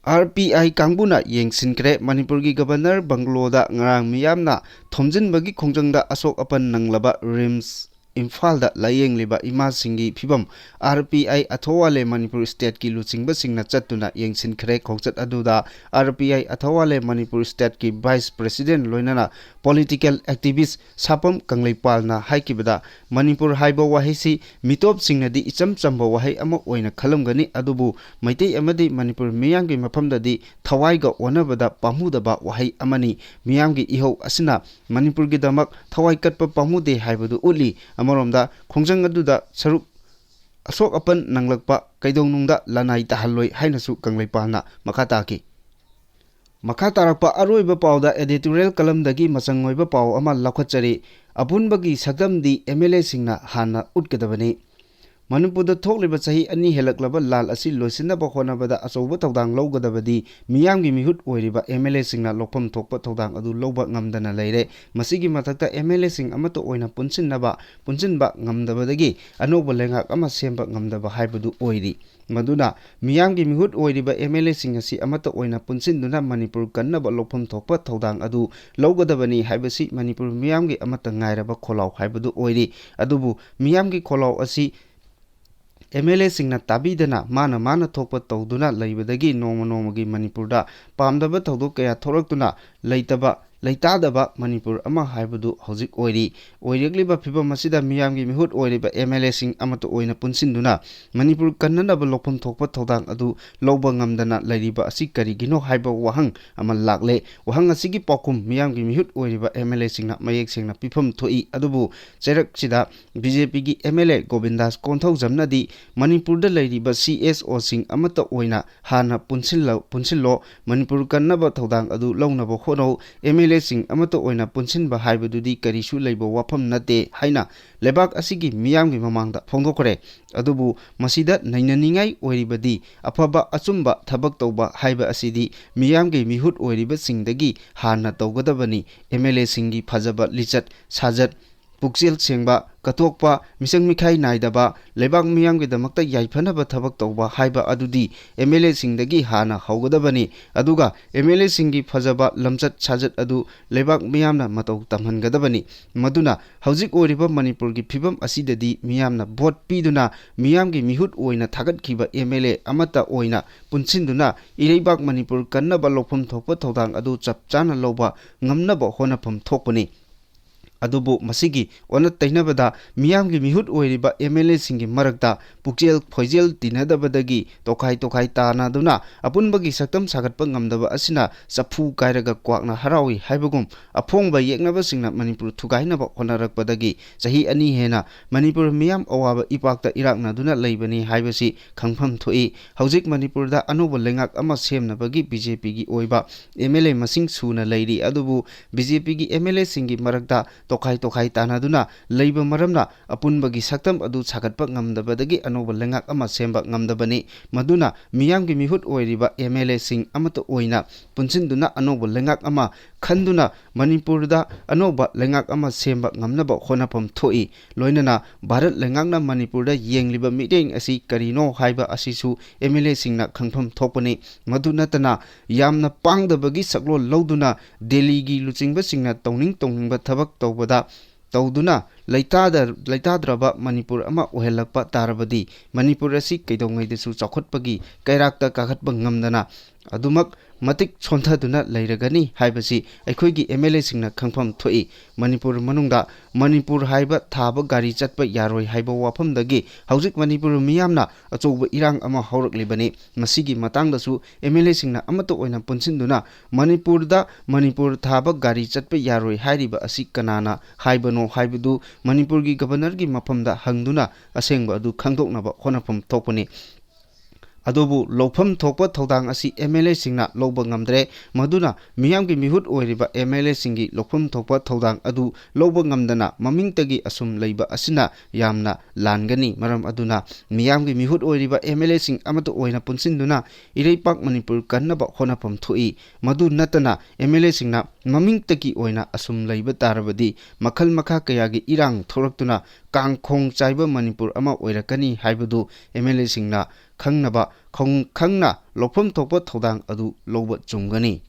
ꯑꯥꯔ ꯄꯤ ꯑꯥꯏ ꯀꯥꯡꯕꯨꯅ ꯌꯦꯡꯁꯤꯟꯈ꯭ꯔꯦ꯫ ꯃꯅꯤꯄꯨꯔꯒꯤ ꯒꯕꯔꯅꯔ ꯕꯪꯒꯂꯣꯗ ꯉꯔꯥꯡ ꯃꯤꯌꯥꯝꯅ ꯊꯣꯝꯖꯤꯟꯕꯒꯤ ꯈꯣꯡꯖꯪꯗ ꯑꯁꯣꯛ ꯑꯄꯟ ꯅꯪꯂꯕ ꯔꯤꯝꯁ ꯏꯝꯐꯥꯜꯗ ꯂꯥꯌꯦꯡꯂꯤꯕ ꯏꯃꯥꯁꯤꯡꯒꯤ ꯐꯤꯕꯝ ꯑꯥꯔ ꯄꯤ ꯑꯥꯏ ꯑꯊꯧꯋꯥꯂꯦ ꯃꯅꯤꯄꯨꯔ ꯁ꯭ꯇꯦꯠꯀꯤ ꯂꯨꯆꯤꯡꯕꯁꯤꯡꯅ ꯆꯠꯇꯨꯅ ꯌꯦꯡꯁꯤꯟꯈ꯭ꯔꯦ꯫ ꯈꯣꯡꯆꯠ ꯑꯗꯨꯗ ꯑꯥꯔ ꯄꯤ ꯑꯥꯏ ꯑꯊꯧꯋꯥꯂꯦ ꯃꯅꯤꯄꯨꯔ ꯁ꯭ꯇꯦꯠꯀꯤ ꯚꯥꯏꯁ ꯄ꯭ꯔꯦꯁꯤꯗꯦꯟꯠ ꯂꯣꯏꯅꯅ ꯄꯣꯂꯤꯇꯤꯀꯦꯜ ꯑꯦꯛꯇꯤꯚꯤꯁꯠ ꯁꯥꯄꯝ ꯀꯪꯂꯩꯄꯥꯜꯅ ꯍꯥꯏꯈꯤꯕꯗ, ꯃꯅꯤꯄꯨꯔ ꯍꯥꯏꯕ ꯋꯥꯍꯩꯁꯤ ꯃꯤꯇꯣꯞꯁꯤꯡꯅꯗꯤ ꯏꯆꯝ ꯆꯝꯕ ꯋꯥꯍꯩ ꯑꯃ ꯑꯣꯏꯅ ꯈꯜꯂꯝꯒꯅꯤ, ꯑꯗꯨꯕꯨ ꯃꯩꯇꯩ ꯑꯃꯗꯤ ꯃꯅꯤꯄꯨꯔ ꯃꯤꯌꯥꯝꯒꯤ ꯃꯐꯝꯗꯗꯤ ꯊꯋꯥꯏꯒ ꯑꯣꯟꯅꯕꯗ ꯄꯥꯝꯃꯨꯗꯕ ꯋꯥꯍꯩ ꯑꯃꯅꯤ꯫ ꯃꯤꯌꯥꯝꯒꯤ ꯏꯍꯧ ꯑꯁꯤꯅ ꯃꯅꯤꯄꯨꯔꯒꯤꯗꯃꯛ ꯊꯋꯥꯏ ꯀꯠꯄ ꯄꯥꯝꯃꯨꯗꯦ ꯍꯥꯏꯕꯗꯨ ꯎꯠꯂꯤ꯫ ꯑꯃꯔꯣꯝꯗ ꯈꯣꯡꯖꯪ ꯑꯗꯨꯗ ꯁꯔꯨꯛ, ꯑꯁꯣꯛ ꯑꯄꯟ ꯅꯪꯂꯛꯄ ꯀꯩꯗꯧꯅꯨꯡꯗ ꯂꯅꯥꯏ ꯇꯥꯍꯜꯂꯣꯏ ꯍꯥꯏꯅꯁꯨ ꯀꯪꯂꯩꯄꯥꯜꯅ ꯃꯈꯥ ꯇꯥꯈꯤ꯫ ꯃꯈꯥ ꯇꯥꯔꯛꯄ ꯑꯔꯣꯏꯕ ꯄꯥꯎꯗ editorial columnꯗꯒꯤ ꯃꯆꯪ ꯑꯣꯏꯕ ꯄꯥꯎ ꯑꯃ ꯂꯧꯈꯠꯆꯔꯤ꯫ ꯑꯄꯨꯟꯕꯒꯤ ꯁꯛꯇꯝꯗꯤ ꯑꯦꯝ ꯑꯦꯜ ꯑꯦꯁꯤꯡꯅ ꯍꯥꯟꯅ ꯎꯠꯀꯗꯕꯅꯤ꯫ ꯃꯅꯤꯄꯨꯔꯗ ꯊꯣꯛꯂꯤꯕ ꯆꯍꯤ ꯑꯅꯤ ꯍꯦꯜꯂꯛꯂꯕ ꯂꯥꯜ ꯑꯁꯤ ꯂꯣꯏꯁꯤꯟꯅꯕ ꯍꯣꯠꯅꯕꯗ ꯑꯆꯧꯕ ꯊꯧꯗꯥꯡ ꯂꯧꯒꯗꯕꯗꯤ ꯃꯤꯌꯥꯝꯒꯤ ꯃꯤꯍꯨꯠ ꯑꯣꯏꯔꯤꯕ ꯑꯦꯝ ꯑꯦꯜ ꯑꯦꯁꯤꯡꯅ ꯂꯧꯐꯝ ꯊꯣꯛꯄ ꯊꯧꯗꯥꯡ ꯑꯗꯨ ꯂꯧꯕ ꯉꯝꯗꯅ ꯂꯩꯔꯦ꯫ ꯃꯁꯤꯒꯤ ꯃꯊꯛꯇ ꯑꯦꯝ ꯑꯦꯜ ꯑꯦꯁꯤꯡ ꯑꯃꯠꯇ ꯑꯣꯏꯅ ꯄꯨꯟꯁꯤꯟꯅꯕ, ꯄꯨꯟꯁꯤꯟꯕ ꯉꯝꯗꯕꯗꯒꯤ ꯑꯅꯧꯕ ꯂꯩꯉꯥꯛ ꯑꯃ ꯁꯦꯝꯕ ꯉꯝꯗꯕ ꯍꯥꯏꯕꯗꯨ ꯑꯣꯏꯔꯤ꯫ ꯃꯗꯨꯅ ꯃꯤꯌꯥꯝꯒꯤ ꯃꯤꯍꯨꯠ ꯑꯣꯏꯔꯤꯕ ꯑꯦꯝ ꯑꯦꯜ ꯑꯦꯁꯤꯡ ꯑꯁꯤ ꯑꯃꯠꯇ ꯑꯣꯏꯅ ꯄꯨꯟꯁꯤꯟꯗꯨꯅ ꯃꯅꯤꯄꯨꯔ ꯀꯟꯅꯕ ꯂꯧꯐꯝ ꯊꯣꯛꯄ ꯊꯧꯗꯥꯡ ꯑꯗꯨ ꯂꯧꯒꯗꯕꯅꯤ ꯍꯥꯏꯕꯁꯤ ꯃꯅꯤꯄꯨꯔ ꯃꯤꯌꯥꯝꯒꯤ ꯑꯃꯠꯇ ꯉꯥꯏꯔꯕ ꯈꯣꯜꯂꯥꯎ ꯍꯥꯏꯕꯗꯨ ꯑꯣꯏꯔꯤ꯫ ꯑꯗꯨꯕꯨ ꯃꯤꯌꯥꯝꯒꯤ ꯈꯣꯜꯂꯥꯎ ꯑꯁꯤ ꯑꯦꯝ ꯑꯦꯜ ꯑꯦꯁꯤꯡꯅ ꯇꯥꯕꯤꯗꯅ ꯃꯥꯅ ꯃꯥꯅ ꯊꯣꯛꯄ ꯇꯧꯗꯨꯅ ꯂꯩꯕꯗꯒꯤ ꯅꯣꯡꯃ ꯅꯣꯡꯃꯒꯤ ꯃꯅꯤꯄꯨꯔꯗ ꯄꯥꯝꯗꯕ ꯊꯧꯗꯣꯛ ꯀꯌꯥ ꯊꯣꯛꯂꯛꯇꯨꯅ ꯂꯩꯇꯕ, ꯂꯩꯇꯥꯗꯕ ꯃꯅꯤꯄꯨꯔ ꯑꯃ ꯍꯥꯏꯕꯗꯨ ꯍꯧꯖꯤꯛ ꯑꯣꯏꯔꯤ꯫ ꯑꯣꯏꯔꯛꯂꯤꯕ ꯐꯤꯕꯝ ꯑꯁꯤꯗ ꯃꯤꯌꯥꯝꯒꯤ ꯃꯤꯍꯨꯠ ꯑꯣꯏꯔꯤꯕ ꯑꯦꯝ ꯑꯦꯜ ꯑꯦꯁꯤꯡ ꯑꯃꯠꯇ ꯑꯣꯏꯅ ꯄꯨꯟꯁꯤꯟꯗꯨꯅ ꯃꯅꯤꯄꯨꯔ ꯀꯟꯅꯅꯕ ꯂꯧꯐꯝ ꯊꯣꯛꯄ ꯊꯧꯗꯥꯡ ꯑꯗꯨ ꯂꯧꯕ ꯉꯝꯗꯅ ꯂꯩꯔꯤꯕ ꯑꯁꯤ ꯀꯔꯤꯒꯤꯅꯣ ꯍꯥꯏꯕ ꯋꯥꯍꯪ ꯑꯃ ꯂꯥꯛꯂꯦ꯫ ꯋꯥꯍꯪ ꯑꯁꯤꯒꯤ ꯄꯥꯎꯈꯨꯝ ꯃꯤꯌꯥꯝꯒꯤ ꯃꯤꯍꯨꯠ ꯑꯣꯏꯔꯤꯕ ꯑꯦꯝ ꯑꯦꯜ ꯑꯦꯁꯤꯡꯅ ꯃꯌꯦꯛ ꯁꯦꯡꯅ ꯄꯤꯐꯝ ꯊꯣꯛꯏ꯫ ꯑꯗꯨꯕꯨ ꯆꯩꯔꯛꯁꯤꯗ ꯕꯤ ꯖꯦ ꯄꯤꯒꯤ ꯑꯦꯝ ꯑꯦꯜ ꯑꯦ ꯒꯣꯕꯤꯟꯗꯥꯁ ꯀꯣꯟꯊꯧꯖꯝꯅꯗꯤ ꯃꯅꯤꯄꯨꯔꯗ ꯂꯩꯔꯤꯕ ꯁꯤ ꯑꯦꯁ ꯑꯣꯁꯤꯡ ꯑꯃꯠꯇ ꯑꯣꯏꯅ ꯍꯥꯟꯅ ꯄꯨꯟꯁꯤꯜꯂ-, ꯄꯨꯟꯁꯤꯜꯂꯣ, ꯃꯅꯤꯄꯨꯔ ꯀꯟꯅꯕ ꯊꯧꯗꯥꯡ ꯑꯗꯨ ꯂꯧꯅꯕ ꯍꯣꯠꯅꯧ, ꯑꯦꯝ ꯑꯦꯜ ꯑꯦꯁꯤꯡ ꯑꯃꯠꯇ ꯑꯣꯏꯅ ꯄꯨꯟꯁꯤꯟꯕ ꯍꯥꯏꯕꯗꯨꯗꯤ ꯀꯔꯤꯁꯨ ꯂꯩꯕ ꯋꯥꯐꯝ ꯅꯠꯇꯦ ꯍꯥꯏꯅ ꯂꯩꯕꯥꯛ ꯑꯁꯤꯒꯤ ꯃꯤꯌꯥꯝꯒꯤ ꯃꯃꯥꯡꯗ ꯐꯣꯡꯗꯣꯛꯈ꯭ꯔꯦ꯫ ꯑꯗꯨꯕꯨ ꯃꯁꯤꯗ ꯅꯩꯅꯅꯤꯡꯉꯥꯏ ꯑꯣꯏꯔꯤꯕꯗꯤ ꯑꯐꯕ ꯑꯆꯨꯝꯕ ꯊꯕꯛ ꯇꯧꯕ ꯍꯥꯏꯕ ꯑꯁꯤꯗꯤ ꯃꯤꯌꯥꯝꯒꯤ ꯃꯤꯍꯨꯠ ꯑꯣꯏꯔꯤꯕꯁꯤꯡꯗꯒꯤ ꯍꯥꯟꯅ ꯇꯧꯒꯗꯕꯅꯤ꯫ ꯑꯦꯝ ꯑꯦꯜ ꯑꯦꯁꯤꯡꯒꯤ ꯐꯖꯕ ꯂꯤꯆꯠ ꯁꯥꯖꯠ, ꯄꯨꯛꯆꯦꯜ ꯁꯦꯡꯕ, ꯀꯠꯊꯣꯛꯄ, ꯃꯤꯁꯪ ꯃꯤꯈꯥꯏ ꯅꯥꯏꯗꯕ, ꯂꯩꯕꯥꯛ ꯃꯤꯌꯥꯝꯒꯤꯗꯃꯛꯇ ꯌꯥꯏꯐꯅꯕ ꯊꯕꯛ ꯇꯧꯕ ꯍꯥꯏꯕ ꯑꯗꯨꯗꯤ ꯑꯦꯝ ꯑꯦꯜ ꯑꯦꯁꯤꯡꯗꯒꯤ ꯍꯥꯟꯅ ꯍꯧꯒꯗꯕꯅꯤ꯫ ꯑꯗꯨꯒ ꯑꯦꯝ ꯑꯦꯜ ꯑꯦꯁꯤꯡꯒꯤ ꯐꯖꯕ ꯂꯝꯆꯠ ꯁꯥꯖꯠ ꯑꯗꯨ ꯂꯩꯕꯥꯛ ꯃꯤꯌꯥꯝꯅ ꯃꯇꯧ ꯇꯝꯍꯟꯒꯗꯕꯅꯤ꯫ ꯃꯗꯨꯅ ꯍꯧꯖꯤꯛ ꯑꯣꯏꯔꯤꯕ ꯃꯅꯤꯄꯨꯔꯒꯤ ꯐꯤꯕꯝ ꯑꯁꯤꯗꯗꯤ ꯃꯤꯌꯥꯝꯅ ꯚꯣꯠ ꯄꯤꯗꯨꯅ ꯃꯤꯌꯥꯝꯒꯤ ꯃꯤꯍꯨꯠ ꯑꯣꯏꯅ ꯊꯥꯒꯠꯈꯤꯕ ꯑꯦꯝ ꯑꯦꯜ ꯑꯦ ꯑꯃꯠꯇ ꯑꯣꯏꯅ ꯄꯨꯟꯁꯤꯟꯗꯨꯅ ꯏꯔꯩꯕꯥꯛ ꯃꯅꯤꯄꯨꯔ ꯀꯟꯅꯕ ꯂꯧꯐꯝ ꯊꯣꯛꯄ ꯊꯧꯗꯥꯡ ꯑꯗꯨ ꯆꯞ ꯆꯥꯅ ꯂꯧꯕ ꯉꯝꯅꯕ ꯍꯣꯠꯅꯐꯝ ꯊꯣꯛꯄꯅꯤ꯫ ꯑꯗꯨꯕꯨ ꯃꯁꯤꯒꯤ ꯑꯣꯟꯅ ꯇꯩꯅꯕꯗ ꯃꯤꯌꯥꯝꯒꯤ ꯃꯤꯍꯨꯠ ꯑꯣꯏꯔꯤꯕ ꯑꯦꯝ ꯑꯦꯜ ꯑꯦꯁꯤꯡꯒꯤ ꯃꯔꯛꯇ ꯄꯨꯛꯆꯦꯜ ꯈꯣꯏꯖꯦꯜ ꯇꯤꯟꯅꯗꯕꯗꯒꯤ ꯇꯣꯈꯥꯏ ꯇꯣꯈꯥꯏ ꯇꯥꯅꯗꯨꯅ ꯑꯄꯨꯟꯕꯒꯤ ꯁꯛꯇꯝ ꯁꯥꯒꯠꯄ ꯉꯝꯗꯕ ꯑꯁꯤꯅ ꯆꯐꯨ ꯀꯥꯏꯔꯒ ꯀ꯭ꯋꯥꯛꯅ ꯍꯔꯥꯎꯏ ꯍꯥꯏꯕꯒꯨꯝ ꯑꯐꯣꯡꯕ ꯌꯦꯛꯅꯕꯁꯤꯡꯅ ꯃꯅꯤꯄꯨꯔ ꯊꯨꯒꯥꯏꯅꯕ ꯍꯣꯠꯅꯔꯛꯄꯗꯒꯤ ꯆꯍꯤ ꯑꯅꯤ ꯍꯦꯟꯅ ꯃꯅꯤꯄꯨꯔ ꯃꯤꯌꯥꯝ ꯑꯋꯥꯕ ꯏꯄꯥꯛꯇ ꯏꯔꯥꯛꯅꯗꯨꯅ ꯂꯩꯕꯅꯤ ꯍꯥꯏꯕꯁꯤ ꯈꯪꯐꯝ ꯊꯣꯛꯏ꯫ ꯍꯧꯖꯤꯛ ꯃꯅꯤꯄꯨꯔꯗ ꯑꯅꯧꯕ ꯂꯩꯉꯥꯛ ꯑꯃ ꯁꯦꯝꯅꯕꯒꯤ ꯕꯤ ꯖꯦ ꯄꯤꯒꯤ ꯑꯣꯏꯕ ꯑꯦꯝ ꯑꯦꯜ ꯑꯦ ꯃꯁꯤꯡ ꯁꯨꯅ ꯂꯩꯔꯤ꯫ ꯑꯗꯨꯕꯨ ꯕꯤ ꯖꯦ ꯄꯤꯒꯤ ꯑꯦꯝ ꯑꯦꯜ ꯑꯦꯁꯤꯡꯒꯤ ꯃꯔꯛꯇ ꯇꯣꯈꯥꯏ ꯇꯣꯈꯥꯏ ꯇꯥꯟꯅꯗꯨꯅ ꯂꯩꯕ ꯃꯔꯝꯅ ꯑꯄꯨꯟꯕꯒꯤ ꯁꯛꯇꯝ ꯑꯗꯨ ꯁꯥꯒꯠꯄ ꯉꯝꯗꯕꯗꯒꯤ ꯑꯅꯧꯕ ꯂꯩꯉꯥꯛ ꯑꯃ ꯁꯦꯝꯕ ꯉꯝꯗꯕꯅꯤ꯫ ꯃꯗꯨꯅ ꯃꯤꯌꯥꯝꯒꯤ ꯃꯤꯍꯨꯠ ꯑꯣꯏꯔꯤꯕ ꯑꯦꯝ ꯑꯦꯜ ꯑꯦꯁꯤꯡ ꯑꯃꯠꯇ ꯑꯣꯏꯅ ꯄꯨꯟꯁꯤꯟꯗꯨꯅ ꯑꯅꯧꯕ ꯂꯩꯉꯥꯛ ꯑꯃ ꯈꯟꯗꯨꯅ ꯃꯅꯤꯄꯨꯔꯗ ꯑꯅꯧꯕ ꯂꯩꯉꯥꯛ ꯑꯃ ꯁꯦꯝꯕ ꯉꯝꯅꯕ ꯍꯣꯠꯅꯐꯝ ꯊꯣꯛꯏ꯫ ꯂꯣꯏꯅꯅ ꯚꯥꯔꯠ ꯂꯩꯉꯥꯛꯅ ꯃꯅꯤꯄꯨꯔꯗ ꯌꯦꯡꯂꯤꯕ ꯃꯤꯠꯌꯦꯡ ꯑꯁꯤ ꯀꯔꯤꯅꯣ ꯍꯥꯏꯕ ꯑꯁꯤꯁꯨ ꯑꯦꯝ ꯑꯦꯜ ꯑꯦꯁꯤꯡꯅ ꯈꯪꯐꯝ ꯊꯣꯛꯄꯅꯤ꯫ ꯃꯗꯨ ꯅꯠꯇꯅ ꯌꯥꯝꯅ ꯄꯥꯡꯗꯕꯒꯤ ꯁꯛꯂꯣꯟ ꯂꯧꯗꯨꯅ ꯗꯦꯜꯂꯤꯒꯤ ꯂꯨꯆꯤꯡꯕꯁꯤꯡꯅ ꯇꯧꯅꯤꯡ ꯇꯧꯅꯤꯡꯕ ꯊꯕꯛ ꯇꯧꯕꯗ ꯇꯧꯗꯨꯅ ꯂꯩꯇꯥꯗ-, ꯂꯩꯇꯥꯗ꯭ꯔꯕ ꯃꯅꯤꯄꯨꯔ ꯑꯃ ꯑꯣꯏꯍꯜꯂꯛꯄ ꯇꯥꯔꯕꯗꯤ ꯃꯅꯤꯄꯨꯔ ꯑꯁꯤ ꯀꯩꯗꯧꯉꯩꯗꯁꯨ ꯆꯥꯎꯈꯠꯄꯒꯤ ꯀꯩꯔꯥꯛꯇ ꯀꯥꯈꯠꯄ ꯉꯝꯗꯅ ꯑꯗꯨꯃꯛ ꯃꯇꯤꯛ ꯁꯣꯟꯊꯗꯨꯅ ꯂꯩꯔꯒꯅꯤ ꯍꯥꯏꯕꯁꯤ ꯑꯩꯈꯣꯏꯒꯤ ꯑꯦꯝ ꯑꯦꯜ ꯑꯦꯁꯤꯡꯅ ꯈꯪꯐꯝ ꯊꯣꯛꯏ꯫ ꯃꯅꯤꯄꯨꯔ ꯃꯅꯨꯡꯗ ꯃꯅꯤꯄꯨꯔ ꯍꯥꯏꯕ ꯊꯥꯕ ꯒꯥꯔꯤ ꯆꯠꯄ ꯌꯥꯔꯣꯏ ꯍꯥꯏꯕ ꯋꯥꯐꯝꯗꯒꯤ ꯍꯧꯖꯤꯛ ꯃꯅꯤꯄꯨꯔ ꯃꯤꯌꯥꯝꯅ ꯑꯆꯧꯕ ꯏꯔꯥꯡ ꯑꯃ ꯍꯧꯔꯛꯂꯤꯕꯅꯤ꯫ ꯃꯁꯤꯒꯤ ꯃꯇꯥꯡꯗꯁꯨ ꯑꯦꯝ ꯑꯦꯜ ꯑꯦꯁꯤꯡꯅ ꯑꯃꯠꯇ ꯑꯣꯏꯅ ꯄꯨꯟꯁꯤꯟꯗꯨꯅ ꯃꯅꯤꯄꯨꯔꯗ ꯃꯅꯤꯄꯨꯔ ꯊꯥꯕ ꯒꯥꯔꯤ ꯆꯠꯄ ꯌꯥꯔꯣꯏ ꯍꯥꯏꯔꯤꯕ ꯑꯁꯤ ꯀꯅꯥꯅ ꯍꯥꯏꯕꯅꯣ ꯍꯥꯏꯕꯗꯨ ꯃꯅꯤꯄꯨꯔꯒꯤ ꯒꯕꯔꯅꯔꯒꯤ ꯃꯐꯝꯗ ꯍꯪꯗꯨꯅ ꯑꯁꯦꯡꯕ ꯑꯗꯨ ꯈꯪꯗꯣꯛꯅꯕ ꯍꯣꯠꯅꯐꯝ ꯊꯣꯛꯄꯅꯤ꯫ ꯑꯗꯨꯕꯨ ꯂꯧꯐꯝ ꯊꯣꯛꯄ ꯊꯧꯗꯥꯡ ꯑꯁꯤ ꯑꯦꯝ ꯑꯦꯜ ꯑꯦꯁꯤꯡꯅ ꯂꯧꯕ ꯉꯝꯗ꯭ꯔꯦ꯫ ꯃꯗꯨꯅ ꯃꯤꯌꯥꯝꯒꯤ ꯃꯤꯍꯨꯠ ꯑꯣꯏꯔꯤꯕ ꯑꯦꯝ ꯑꯦꯜ ꯑꯦꯁꯤꯡꯒꯤ ꯂꯧꯐꯝ ꯊꯣꯛꯄ ꯊꯧꯗꯥꯡ ꯑꯗꯨ ꯂꯧꯕ ꯉꯝꯗꯅ ꯃꯃꯤꯡꯇꯒꯤ ꯑꯁꯨꯝ ꯂꯩꯕ ꯑꯁꯤꯅ ꯌꯥꯝꯅ ꯂꯥꯟꯒꯅꯤ꯫ ꯃꯔꯝ ꯑꯗꯨꯅ ꯃꯤꯌꯥꯝꯒꯤ ꯃꯤꯍꯨꯠ ꯑꯣꯏꯔꯤꯕ ꯑꯦꯝ ꯑꯦꯜ ꯑꯦꯁꯤꯡ ꯑꯃꯠꯇ ꯑꯣꯏꯅ ꯄꯨꯟꯁꯤꯟꯗꯨꯅ ꯏꯔꯩꯄꯥꯛ ꯃꯅꯤꯄꯨꯔ ꯀꯟꯅꯕ ꯍꯣꯠꯅꯐꯝ ꯊꯣꯛꯏ꯫ ꯃꯗꯨ ꯅꯠꯇꯅ ꯑꯦꯝ ꯑꯦꯜ ꯑꯦꯁꯤꯡꯅ ꯃꯃꯤꯡꯇꯒꯤ ꯑꯣꯏꯅ ꯑꯁꯨꯝ ꯂꯩꯕ ꯇꯥꯔꯕꯗꯤ ꯃꯈꯜ ꯃꯈꯥ ꯀꯌꯥꯒꯤ ꯏꯔꯥꯡ ꯊꯣꯛꯂꯛꯇꯨꯅ ꯀꯥꯡꯈꯣꯡ ꯆꯥꯏꯕ ꯃꯅꯤꯄꯨꯔ ꯑꯃ ꯑꯣꯏꯔꯛꯀꯅꯤ ꯍꯥꯏꯕꯗꯨ ꯑꯦꯝ ꯑꯦꯜ ꯑꯦꯁꯤꯡꯅ ꯈꯪꯅꯕ, ꯈꯪ-, ꯈꯪꯅ ꯂꯧꯐꯝ ꯊꯣꯛꯄ ꯊꯧꯗꯥꯡ ꯑꯗꯨ ꯂꯧꯕ ꯆꯨꯝꯒꯅꯤ꯫